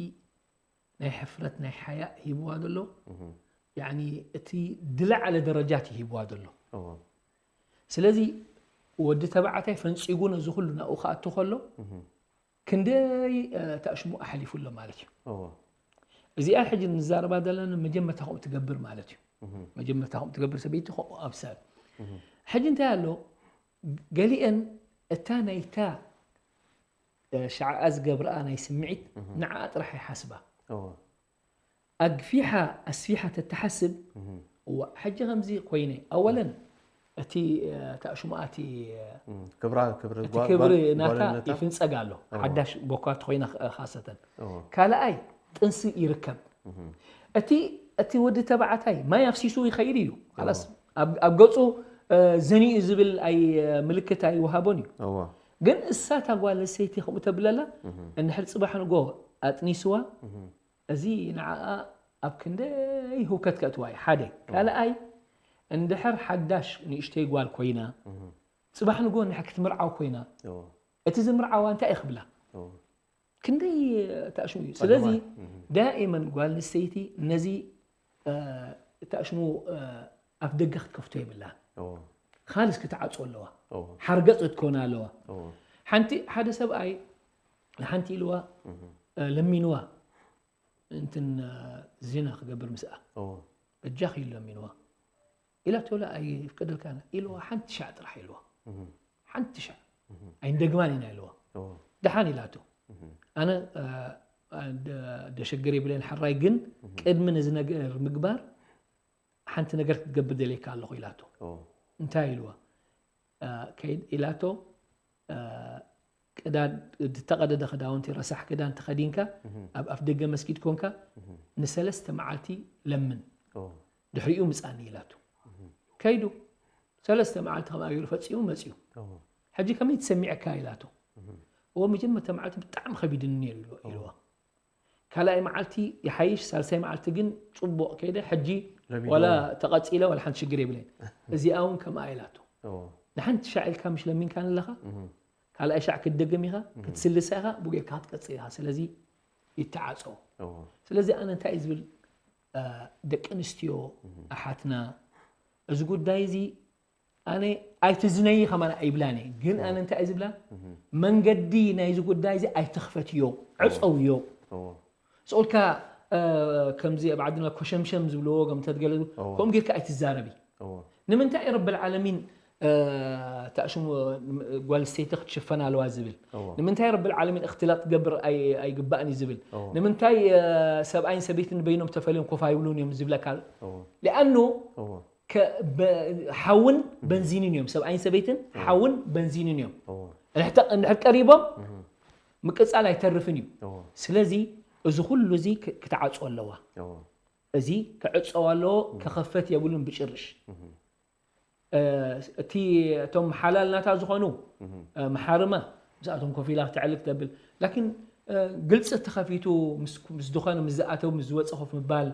ናይ ሕፍረት ናይ ሓያእ ሂብዋ ዘሎ እህ፣ يعني እቲ ዝለዓለ ደረጃት ሂብዋ ዘሎ እዎ፣ ስለዚ ወዲ ተባዕታይ ፈንፂጉ ነዚ ኩሉ ናብኡ ክኣቱ ከሎ እህ፣ ክንደይ እ፣ ተኣሽሙ ኣሕሊፉ ኣሎ ማለት እዩ እዎ፣ እዚኣ ሕጂ ንዛረባ ዘለና መጀመርታ ከምኡ ትገብር ማለት እዩ። መጀመርታ ከምኡ ትገብር ሰበይቲ ከምኡ ኣብሳል። ሕጂ እንታይ ኣሎ? ገሊአን እታ ናይታ እ፣ ሽዓኣ ዝገብርኣ ናይ ስምዒት ንዓኣ ጥራሕ ይሓስባ። ኣግፊሓ ኣስፊሓ ተተሓስብ፣ እዋ፣ ሕጂ ከምዚ ኮይነ፣ ኣወለን እቲ፣ እ፣ ታሽሙኣ እቲ፣ እ፣ እም፣ ክብራ ክብሪ እቲ ጓ- ክብሪ ጓል- ናታ ጓልነታ ይፍንጸግ ኣሎ። እዋ። ሓዳሽ ቦኳ ተኾይና ኸ- ኻሰተን እዋ። ካልኣይ ጥንሲ ይርከብ። እቲ እቲ ወዲ ተባዕታይ ማይ ኣፍሲሱ ይኸይድ እዩ። ላስ ኣብ ኣብ ገጹ፣ እ፣ ዘኒኡ ዝብል ኣይ ምልክት ኣይወሃቦን እዩ። እዋ። ግን እሳ እታ ጓል ኣንስተይቲ ከምኡ ተብለላ፣ እንድሕር ጽባሕ ንጎ ኣጥኒስዋ፣ እዚ ንዓኣ ኣብ ክንደይ ህውከት ከእትዋ እዩ። ሓደ። ካልኣይ፣ እንድሕር ሓዳሽ ንእሽተይ ጓል ኮይና፣ ጽባሕ ንጎ እንድሕር ክትምርዓው ኮይና፣ እዋ። እቲ ዝምርዓዋ እንታይ እዩ ክብላ? እዋ። ክንደይ ታሽሙ እዩ። ስለዚ እም። ዳኢመን ጓል ኣንስተይቲ ነዚ፣ እ፣ ታሽሙ፣ እ፣ ኣፍ ደገ ክትከፍቶ የብላን። እዋ። ካልስ ክትዓጾ ኣለዋ። እዋ። ሓርገጽ ክትኮና ኣለዋ። እዋ። ሓንቲ ሓደ ሰብኣይ ንሓንቲ ኢልዋ፣ እ፣ ለሚንዋ እንትን፣ እ፣ ዚና ክገብር ምስኣ እዋ። በጃኺ ኢሉ ለሚንዋ። ኢላቶ ላ ኣይፍቀደልካን ኢልዋ። ሓንቲ ሻዕ ጥራሕ ኢልዋ። ሓንቲ ሻዕ ኣይንደግማን ኢና ኢልዋ። እዋ። ደሓን ኢላቶ። ኣነ፣ እ፣ እ፣ ደ- ደሸግር የብለን ሕራይ፣ ግን ቅድሚ ነዚ ነገር ምግባር ሓንቲ ነገር ክትገብር ደልየካ ኣለኹ ኢላቶ። እዋ። እንታይ ኢልዋ? እ፣ ከይድ ኢላቶ፣ እ፣ ቅዳድ ዝተቐደደ ክዳውንቲ ረሳሕ ክዳን ተኸዲንካ ኣብ ኣፍ ደገ መስጊድ ኮንካ ንሰለስተ መዓልቲ ለምን፣ እዋ። ድሕሪኡ ምጻኒ ኢላቶ። ከይዱ ሰለስተ መዓልቲ ከምኣ ገይሩ ፈጺሙ መጺኡ። እዋ። ሕጂ ከመይ ትሰሚዐካ ኢላቶ። እዎ መጀመርታ መዓልቲ ብጣዕሚ ከቢድኒ ነይሩ ኢልዋ- ኢልዋ። ካልኣይ መዓልቲ ይሓይሽ፣ ሳልሳይ መዓልቲ ግን ጽቡቕ ከይደ። ሕጂ ለሚድዎ። ዋላ ተቐጺለ ዋላ ሓንቲ ሽግር የብለይን። እዚኣ እውን ከምኣ ኢላቶ። እዋ። ንሓንቲ ሻዕ ኢልካ ምሽ ለሚንካኒ ኣለኻ? ካልኣይ ሻዕ ክትደግም ኢኻ፣ ክትስልሳ ኢኻ፣ ብኡ ጌርካ ክትቀጽል ኢኻ። ስለዚ ይተዓጾ። እዋ። ስለዚ ኣነ እንታይ እዩ ዝብል፣ እ፣ ደቂ ኣንስትዮ ኣሓትና፣ እዚ ጉዳይ እዚ ኣነ ኣይትዝነዪ ከማን ኣይብላን እየ። ግን ኣነ እንታይ እየ ዝብላ፣ መንገዲ ናይዚ ጉዳይ እዚ ኣይትኽፈትዮ፣ ዕጸውዮ። እዋ። ስቑልካ፣ እ፣ ከምዚ ኣብ ዓድና ኮሸምሸም ዝብልዎ፣ ከም ተትገለ፣ እዋ። ከምኡ ጌርካ ኣይትዛረቢ። እዋ። ንምንታይ ረብል ዓለሚን፣ እ፣ ታሽሙ ጓል ኣንስተይቲ ክትሽፈን ኣለዋ ዝብል? እዋ። ንምንታይ ረብል ዓለሚን እኽትላጥ ትገብር ኣይ-፣ ኣይግባእን እዩ ዝብል? እዋ። ንምንታይ፣ እ፣ ሰብኣይን ሰበይትን በይኖም ተፈልዮም ኮፍ ኣይብሉን እዮም ዝብለካ? እዋ። ሊኣኑ እዋ። ከ-፣ በ-፣ ሓውን በንዚንን እዮም። ሰብኣይን ሰበይትን ሓውን በንዚንን እዮም። እዋ። እንድሕር እንድሕር ቀሪቦም ምቅጻል ኣይተርፍን እዩ። እዋ። ስለዚ እዚ ኩሉ እዚ ክ-፣ ክትዓጾ ኣለዋ። እዋ። እዚ ክዕጸው ኣለዎ፣ ክኸፈት የብሉን ብጭርሽ። እ፣ እቲ እቶም ሓላል ናታ ዝኾኑ፣ እ፣ መሓርማ ምስኣቶም ኮፍ ኢላ ክተዕልል ክተብል። ላኪን፣ እ፣ ግልጺ ተኸፊቱ ምስ፣ ምስ ዝኾነ፣ ምስ ዝኣተው፣ ምስ ዝወጸ ኮፍ ምባል፣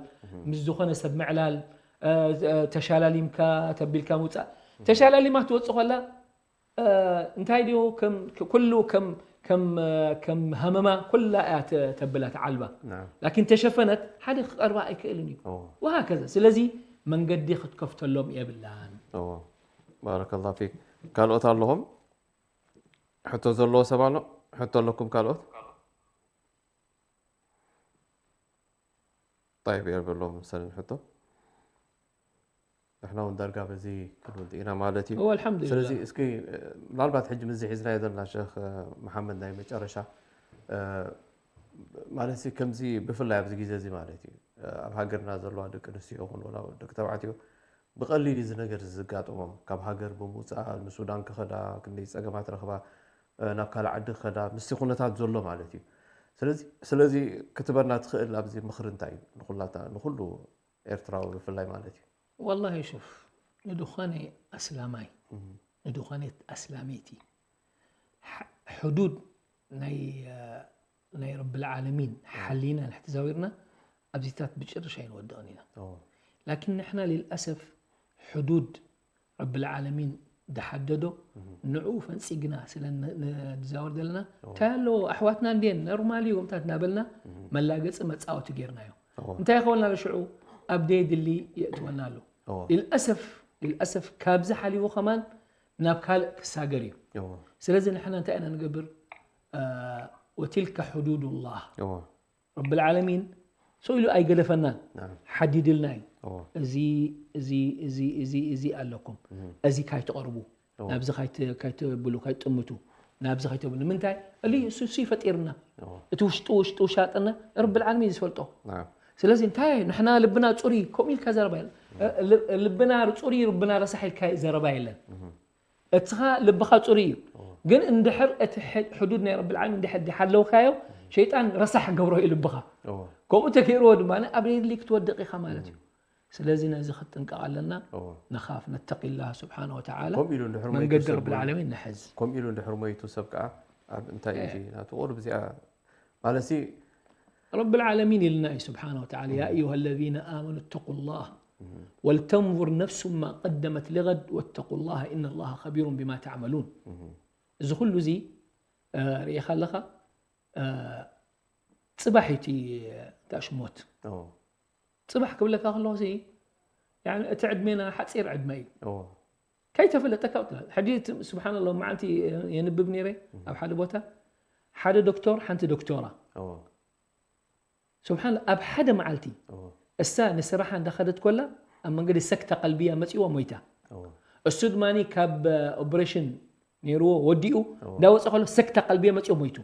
ምስ ዝኾነ ሰብ ምዕላል፣ እ፣ እ፣ ተሻላሊምካ ተቢልካ ምውጻእ። ተሻላሊማ ትወጽእ ከላ፣ እ፣ እንታይ ድዩ፣ ከም፣ ኩሉ ከም፣ ከም፣ እ፣ ከም ሃመማ ኩላ እያ ተ-፣ ተብላ ተዓልባ። ናም። ላኪን ተሸፈነት፣ ሓደ ክቐርባ ኣይክእልን እዩ። እዎ። ወሃከዛ። ስለዚ መንገዲ ክትከፍተሎም የብላን። እዎ። ባረከላሁ ፊክ። ካልኦት ኣለኹም? ሕቶ ዘለዎ ሰብ ኣሎ? ሕቶ ኣለኩም ካልኦት? ጠይብ፣ የብሎም መሰለኒ ሕቶ። ንሕና እውን ዳርጋ በዚ ክንውድእ ኢና ማለት እዩ። እዎ፣ ኣልሓምዱሊላህ። ስለዚ እስኪ፣ እ፣ ምናልባት ሕጂ ምስዚ ሒዝናዮ ዘለና ሸኽ፣ እ፣ መሓመድ፣ ናይ መጨረሻ፣ እ፣ ማለት ሲ ከምዚ ብፍላይ ኣብዚ ግዜ እዚ ማለት እዩ፣ እ፣ ኣብ ሃገርና ዘለዋ ደቂ ኣንስትዮ ይኹን ወላ ደቂ ተባዕትዮ ብቐሊል እዚ ነገር እዚ ዝጋጥሞም፣ ካብ ሃገር ብምውፃእ ንሱዳን ክኸዳ ክንደይ ፀገማት ረኽባ፣ እ፣ ናብ ካልእ ዓዲ ክኸዳ ምስቲ ኩነታት ዘሎ ማለት እዩ። ስለዚ፣ ስለዚ ክትበና ትኽእል ኣብዚ ምኽሪ እንታይ እዩ? ንኹላታ፣ ንኹሉ ኤርትራዊ ብፍላይ ማለት እዩ። ወላሂ ሹፍ፣ ንድኾነ ኣስላማይ፣ ንድኾነት ኣስላመይቲ፣ ሕ-፣ ሕዱድ ናይ፣ እ፣ ናይ ረብል ዓለሚን ሓሊና ንሕተዛዊርና ኣብዚታት ብጭርሽ ኣይንወድቕን ኢና። እዎ። ላኪን ንሕና ሊልኣሰፍ ሕዱድ ረብል ዓለሚን ዝሓደዶ ንዕኡ ፈንጺግና ስለ ን-፣ ን-፣ ንዛወር ዘለና፣ እዎ። እንታይ ኣለዎ ኣሕዋትና እንድየን ኖርማል እዩ ከምታት እናበልና መላገጺ መጻወቲ ጌርናዮ። እዎ። እንታይ ይኸውልና ኣሎ ሽዑ ኣብ ደየድሊ የእትወና ኣሎ። እዎ። ሊልኣሰፍ፣ ሊልኣሰፍ ካብዚ ሓሊፉ ከማን ናብ ካልእ ክሳገር እዩ። እዎ። ስለዚ ንሕና እንታይ ኢና ንገብር? አ፣ ወቲልከ ሕዱዱላህ። እዎ። ረብል ዓለሚን ሰው ኢሉ ኣይገደፈናን። نعم ሓዲድልና እዩ። እዎ እዚ እዚ እዚ እዚ እዚ ኣለኩም፣ እም እዚ ካይትቐርቡ፣ እዎ ናብዚ ካይት- ካይትብሉ፣ ካይትጥምቱ፣ ናብዚ ካይትብሉ። ንምንታይ? እሊ እሱ እሱ ይፈጢርና። እዎ እቲ ውሽጡ ውሽጡ ውሻጥና ረብል ዓለሚን እዩ ዝፈልጦ። نعم ስለዚ እንታይ ንሕና ልብና ፁሪ ከምኡ ኢልካ ዘረባ የለን። ል- ልብና ፁሪ ልብና ረሳሕ ኢልካ ዘረባ የለን። እም እትኻ ልብኻ ፁሪ እዩ። እዎ ግን እንድሕር እቲ ሕ- ሕዱድ ናይ ረብል ዓለሚን እንድሕር ዝሓለውካዮ ሸይጣን ረሳሕ ገብሮ እዩ ልብኻ። እዎ ከምኡ ተገይርዎ ድማ ኣብ ሌሊ ክትወድቕ ኢኻ ማለት እዩ። ስለዚ ነዚ ክትጥንቀቕ ኣለና። እዎ ንኻፍ ነተቂላህ ስብሓነ ወተዓላ ከምኡ ኢሉ እንድሕር ሞይቱ መንገዲ ሰብ ረብል እውን ዓለሚን ንሕዝ። ከምኡ ኢሉ እንድሕር ሞይቱ ሰብ ከዓ ኣብ እንታይ እዩ እቲ ናቱ ቁሩብ እዚኣ ማለት ሲ ረብል ዓለሚን ኢልና እዩ ስብሓነ ወተዓላ يا أيها الذين آمنوا اتقوا الله ولتنظر نفس ما قدمت لغد واتقوا الله إن الله خبير بما تعملون። እም እዚ ኩሉ እዚ እ፣ ርኢኻ ኣለኻ እ፣ ፅባሕ እዩ እቲ ታሽሞት እዎ ፅባሕ ክብለካ ከለኹ ሲ ያኒ እቲ ዕድሜና ሓፂር ዕድመ እዩ። እዎ ከይተፈለጠካ ውጥላ ሕጂ እቲ ስብሓንላ መዓልቲ የንብብ ነይረ ኣብ ሓደ ቦታ ሓደ ዶክተር ሓንቲ ዶክተራ እዎ ስብሓን ኣብ ሓደ መዓልቲ እዎ እሳ ንስራሓ እንዳኸደት ኮላ ኣብ መንገዲ ሰክታ ቀልብያ መፂዋ ሞይታ። እዎ እሱ ድማ ካብ ኦፕሬሽን ነይርዎ ወዲኡ እዎ እንዳወፀ ከሎ ሰክታ ቀልብያ መፂኦ ሞይቱ።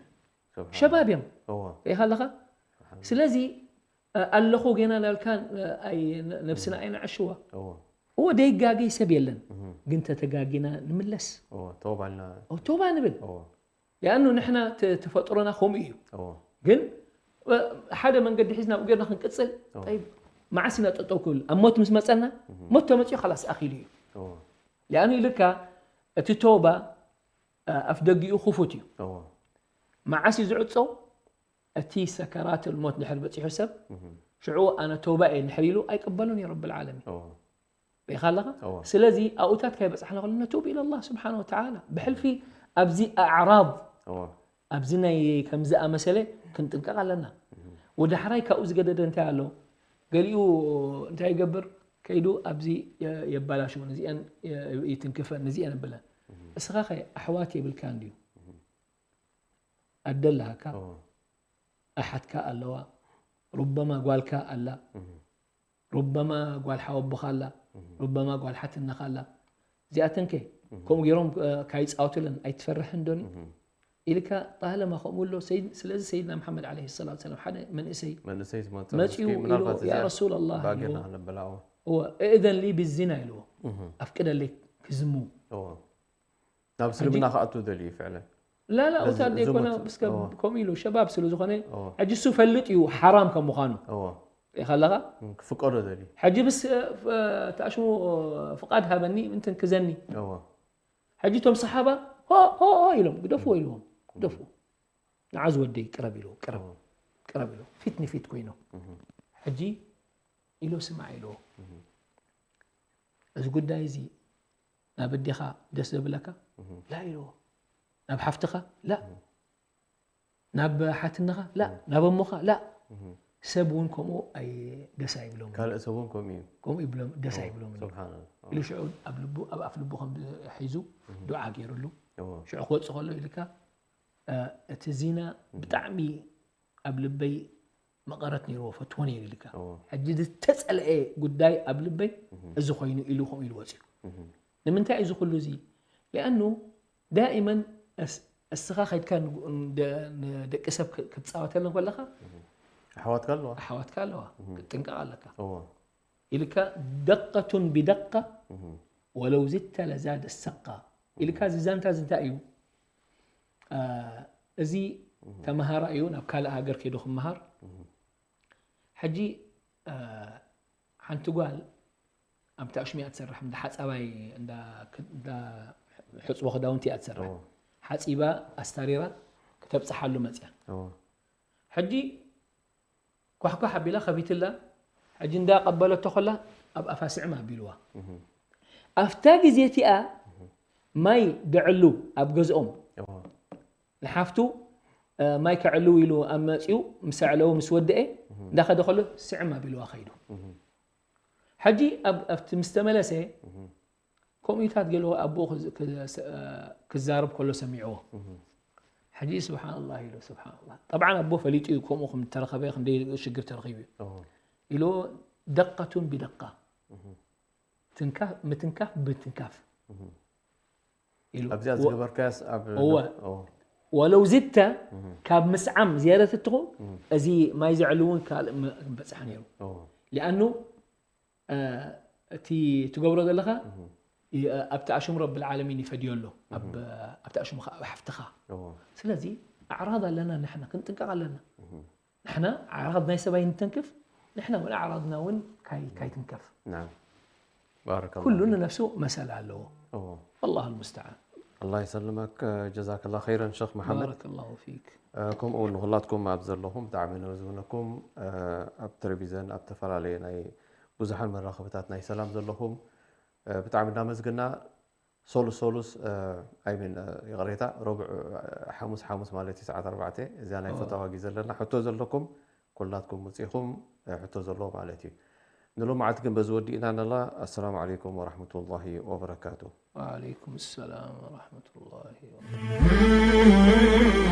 ስብሓን ሸባብ እዮም እዎ ሪኢኻ ኣለኻ። ስለዚ እ፣ ኣለኹ ጌና ናልካ እ፣ ኣይ- ነ- ነብስና ኣይነዕሽዋ። እዎ እዎ ደይጋገይ ሰብ የለን እም ግን ተተጋጊና ንምለስ እዎ ተወባልና ኦ፣ ቶባ ንብል። እዎ ሊኣኑ ንሕና ተ- ተፈጥሮና ከምኡ እዩ። እዎ ግን እ፣ ሓደ መንገዲ ሒዝና ብኡ ጌርና ክንቅፅል እዎ ጠይብ መዓስ ኢና ጠጠው ክብል ኣብ ሞት ምስ መፀና ሞት ተመፅኡ ካላስ ኣኺሉ እዩ። እዎ ሊኣኑ ኢልካ እቲ ቶባ እ፣ ኣፍ ደጊኡ ክፉት እዩ። እዎ መዓስ እዩ ዝዕፀው? እቲ ሰከራት ሞት ድሕር በፂሑ ሰብ እም ሽዑ ኣነ ቶባ እየ ድሕር ኢሉ ኣይቅበሉን እዩ ረብል ዓለሚን። እዎ ርኢኻ ኣለኻ። እዎ ስለዚ ኣብኡታት ካይበፅሕና ከሎ ነቱብ ኢለላህ ስብሓን ወተዓላ ብሕልፊ ኣብዚ ኣዕራብ እዎ ኣብዚ ናይ ከምዚ ኣመሰለ ክንጥንቀቕ ኣለና። ወዳሕራይ ካብኡ ዝገደደ እንታይ ኣሎ? ገሊኡ እንታይ ይገብር? ከይዱ ኣብዚ የ- የባላሽውን እዚአን የ- ይትንክፈን እዚአን ብለን። እስኻ ኸ ኣሕዋት የብልካ እንድዩ? ኣደ ኣለሃካ፣ እዎ ኣሓትካ ኣለዋ፣ ሩበማ ጓልካ ኣላ፣ እም ሩበማ ጓል ሓወቦኻ ኣላ፣ ሩበማ ጓል ሓትነኻ ኣላ። እዚኣተን ከ ከምኡ ገይሮም እ፣ ካይፃወቱለን ኣይትፈርሕን ዶኒ? እም ኢልካ ጣለማ ከምኡ ኣሎ። ሰይድ- ስለዚ ሰይድና መሓመድ ዓለይሂ ሰላቱ ወሰላም ሓደ መንእሰይ መንእሰይ ዝመፅእ መፂኡ እስኪ ኢሉ ምናልባት ያ እዚኣ ረሱላላህ ባጌና ኢልዎ። ከነብላ እዎ እወ እእዘን ሊ ብዚና ኢልዎ። እም ኣፍቅደለይ ክዝሙ እዎ ናብ እስልምና ክኣቱ ደልዩ ፍዕለን ላላ በዚ- ውታድ ዘይኮነ ዝሙት- እስከ እዎ። ከምኡ ኢሉ ሸባብ ስለ ዝኾነ እዎ ሕጂ እሱ ፈልጥ እዩ ሓራም ከም ምዃኑ እዎ ሪኢኻ ኣለኻ። እም ክፍቀዶ ደልዩ ሕጂ ብስ እ፣ ፍ- እ፣ ተኣሽሙ እ፣ ፍቓድ ሃበኒ እንትን ክዘኒ እዎ ሕጂ እቶም ሰሓባ ሆ ሆ ሆ ኢሎም ግደፍዎ ኢልዎም ግደፍዎ። ንዓ ዝወደይ ቅረብ ኢልዎ ቅረብ እዎ ቅረብ ኢልዎ ፊት ንፊት ኮይኖም እም ሕጂ ኢሎ ስማዕ ኢልዎ እም እዚ ጉዳይ እዚ ናብ ኣዴኻ ደስ ዘብለካ እም ላ ኢልዎ ናብ ሓፍትኻ ላ ናብ ሓትነኻ ላ ናብ ኣሞኻ ላ እም ሰብ እውን ከምኡ ኣይ ደስ ኣይብሎም ካልእ ሰብ እውን ከምኡ እዩ ከምኡ ይብሎም ደስ ኣይብሎም ስብሓንላ ኢሉ ሽዑ ኣብ ልቡ ኣብ ኣፍ ልቡ ከም ሒዙ ዱዓ ገይሩሉ እዎ ሽዑ ክወፅእ ከሎ ኢልካ እ፣ እቲ ዚና ብጣዕሚ ኣብ ልበይ መቐረት ነይርዎ ፈትዎ ነይሩ ኢልካ እዎ ሕጂ ዝተፀልአ ጉዳይ ኣብ ልበይ እዚ ኮይኑ ኢሉ ከምኡ ኢሉ ወፅኡ። እም ንምንታይ እዚ ኩሉ እዚ? ሊኣኑ ዳኢመን እስ- እስኻ ከድካ ንጉ- ንደ- ንደቂ ሰብ ክ- ክትፃወተለን ከለኻ ኣሕዋትካ ኣለዋ ኣሕዋትካ ኣለዋ ክትጥንቀቕ ኣለካ እዎ ኢልካ ደቀቱን ብደቃ እም ወለው ዝተ ለዛደ ሰቃ ኢልካ እዚ ዛንታ እዚ እንታይ እዩ? አ፣ እዚ ተምሃራ እዩ ናብ ካልእ ሃገር ከይዱ ክምሃር። ሕጂ አ፣ ሓንቲ ጓል ኣብቲ ኣሽሚያ ትሰርሕ እንዳ ሓፃባይ እንዳ ክ- እንዳ ሕፅቦ ክዳውንቲ እያ ትሰርሕ። እዎ ሓፂባ ኣስታሪራ ክተብፅሓሉ መፅያ። እዎ ሕጂ ኳሕኳሕ ኣቢላ ከፊትላ ሕጂ እንዳቐበለቶ ከላ ኣብ ኣፋ ስዕም ኣቢልዋ። ኣብታ ግዜ እቲኣ ማይ ደዕሉ ኣብ ገዝኦም እዎ ንሓፍቱ እ፣ ማይ ከዕልው ኢሉ ኣብ መፂኡ ምስ ኣዕለወ ምስ ወደአ እንዳኸደ ከሎ ስዕም ኣቢልዋ ከይዱ። ሕጂ ኣብ- ኣብቲ ምስ ተመለሰ ከምኡታት ገለ ኣቦኡ ክዝ- ክዝ- ክዛረብ ከሎ ሰሚዕዎ። ሕጂ ስብሓንላህ ኢሉ። ስብሓንላህ፣ ጠብዓን ኣቦ ፈሊጡ እዩ፣ ከምኡ ከም ተረኸበ ክንደይ ሽግር ተረኺቡ እዩ። ኢሉ ደቃቱን ብደቃ፣ ትንካፍ ምትንካፍ ብትንካፍ ኢሉ። ኣብዚኣ ዝገበርካያስ ኣብ እወ። ወለው ዝተ ካብ ምስዓም ዝያደት እትኹ፣ እዚ ማይ ዘዕሉ እውን ካልእ ም- በጽሓ ነይሩ። ሊኣኑ እቲ ትገብሮ ዘለኻ ኣብቲ ኣሽሙ ረብል ዓለሚን ይፈድዮ ኣሎ፣ ኣብቲ ኣሽሙ ከዓ ኣብ ሓፍትኻ። ስለዚ ኣዕራድ ኣለና፣ ንሕና ክንጥንቀቕ ኣለና። ንሕና ኣዕራድ ናይ ሰባይ ንተንክፍ፣ ንሕና እውን ኣዕራድና እውን ካይ- ካይትንከፍ። ናም ባረከ ኩሉ ንነፍሱ መሰል ኣለዎ። እዎ والله المستعان. ኣላህ ይሰልመክ። ጀዛከላ ኸይረን ሸኽ መሓመድ። بارك الله فيك. ከምኡ እውን ንኹላትኩም ኣብ ዘለኹም ብጣዕሚ ነዝውነኩም። ኣብ ቴሌቪዘን ኣብ ተፈላለየ ናይ ብዙሓን መራኸብታት ናይ ሰላም ዘለኹም ብጣዕሚ እናመስገና። ሶሉስ ሶሉስ ኣይሚን ይቕሬታ፣ ረቡዕ ሓሙስ ሓሙስ ማለት እዩ፣ ሰዓት ኣርባዕተ እዚኣ ናይ ፈታዋ ግዜ ኣለና። ሕቶ ዘለኩም ኩላትኩም ውፂኹም ሕቶ ዘለዎ ማለት እዩ። ንሎማዓት ግን በዚ ወዲእና ነላ። ኣሰላሙ ዓለይኩም ወራህመቱላሂ ወበረካቱ። وعليكم السلام ورحمة الله وبركاته.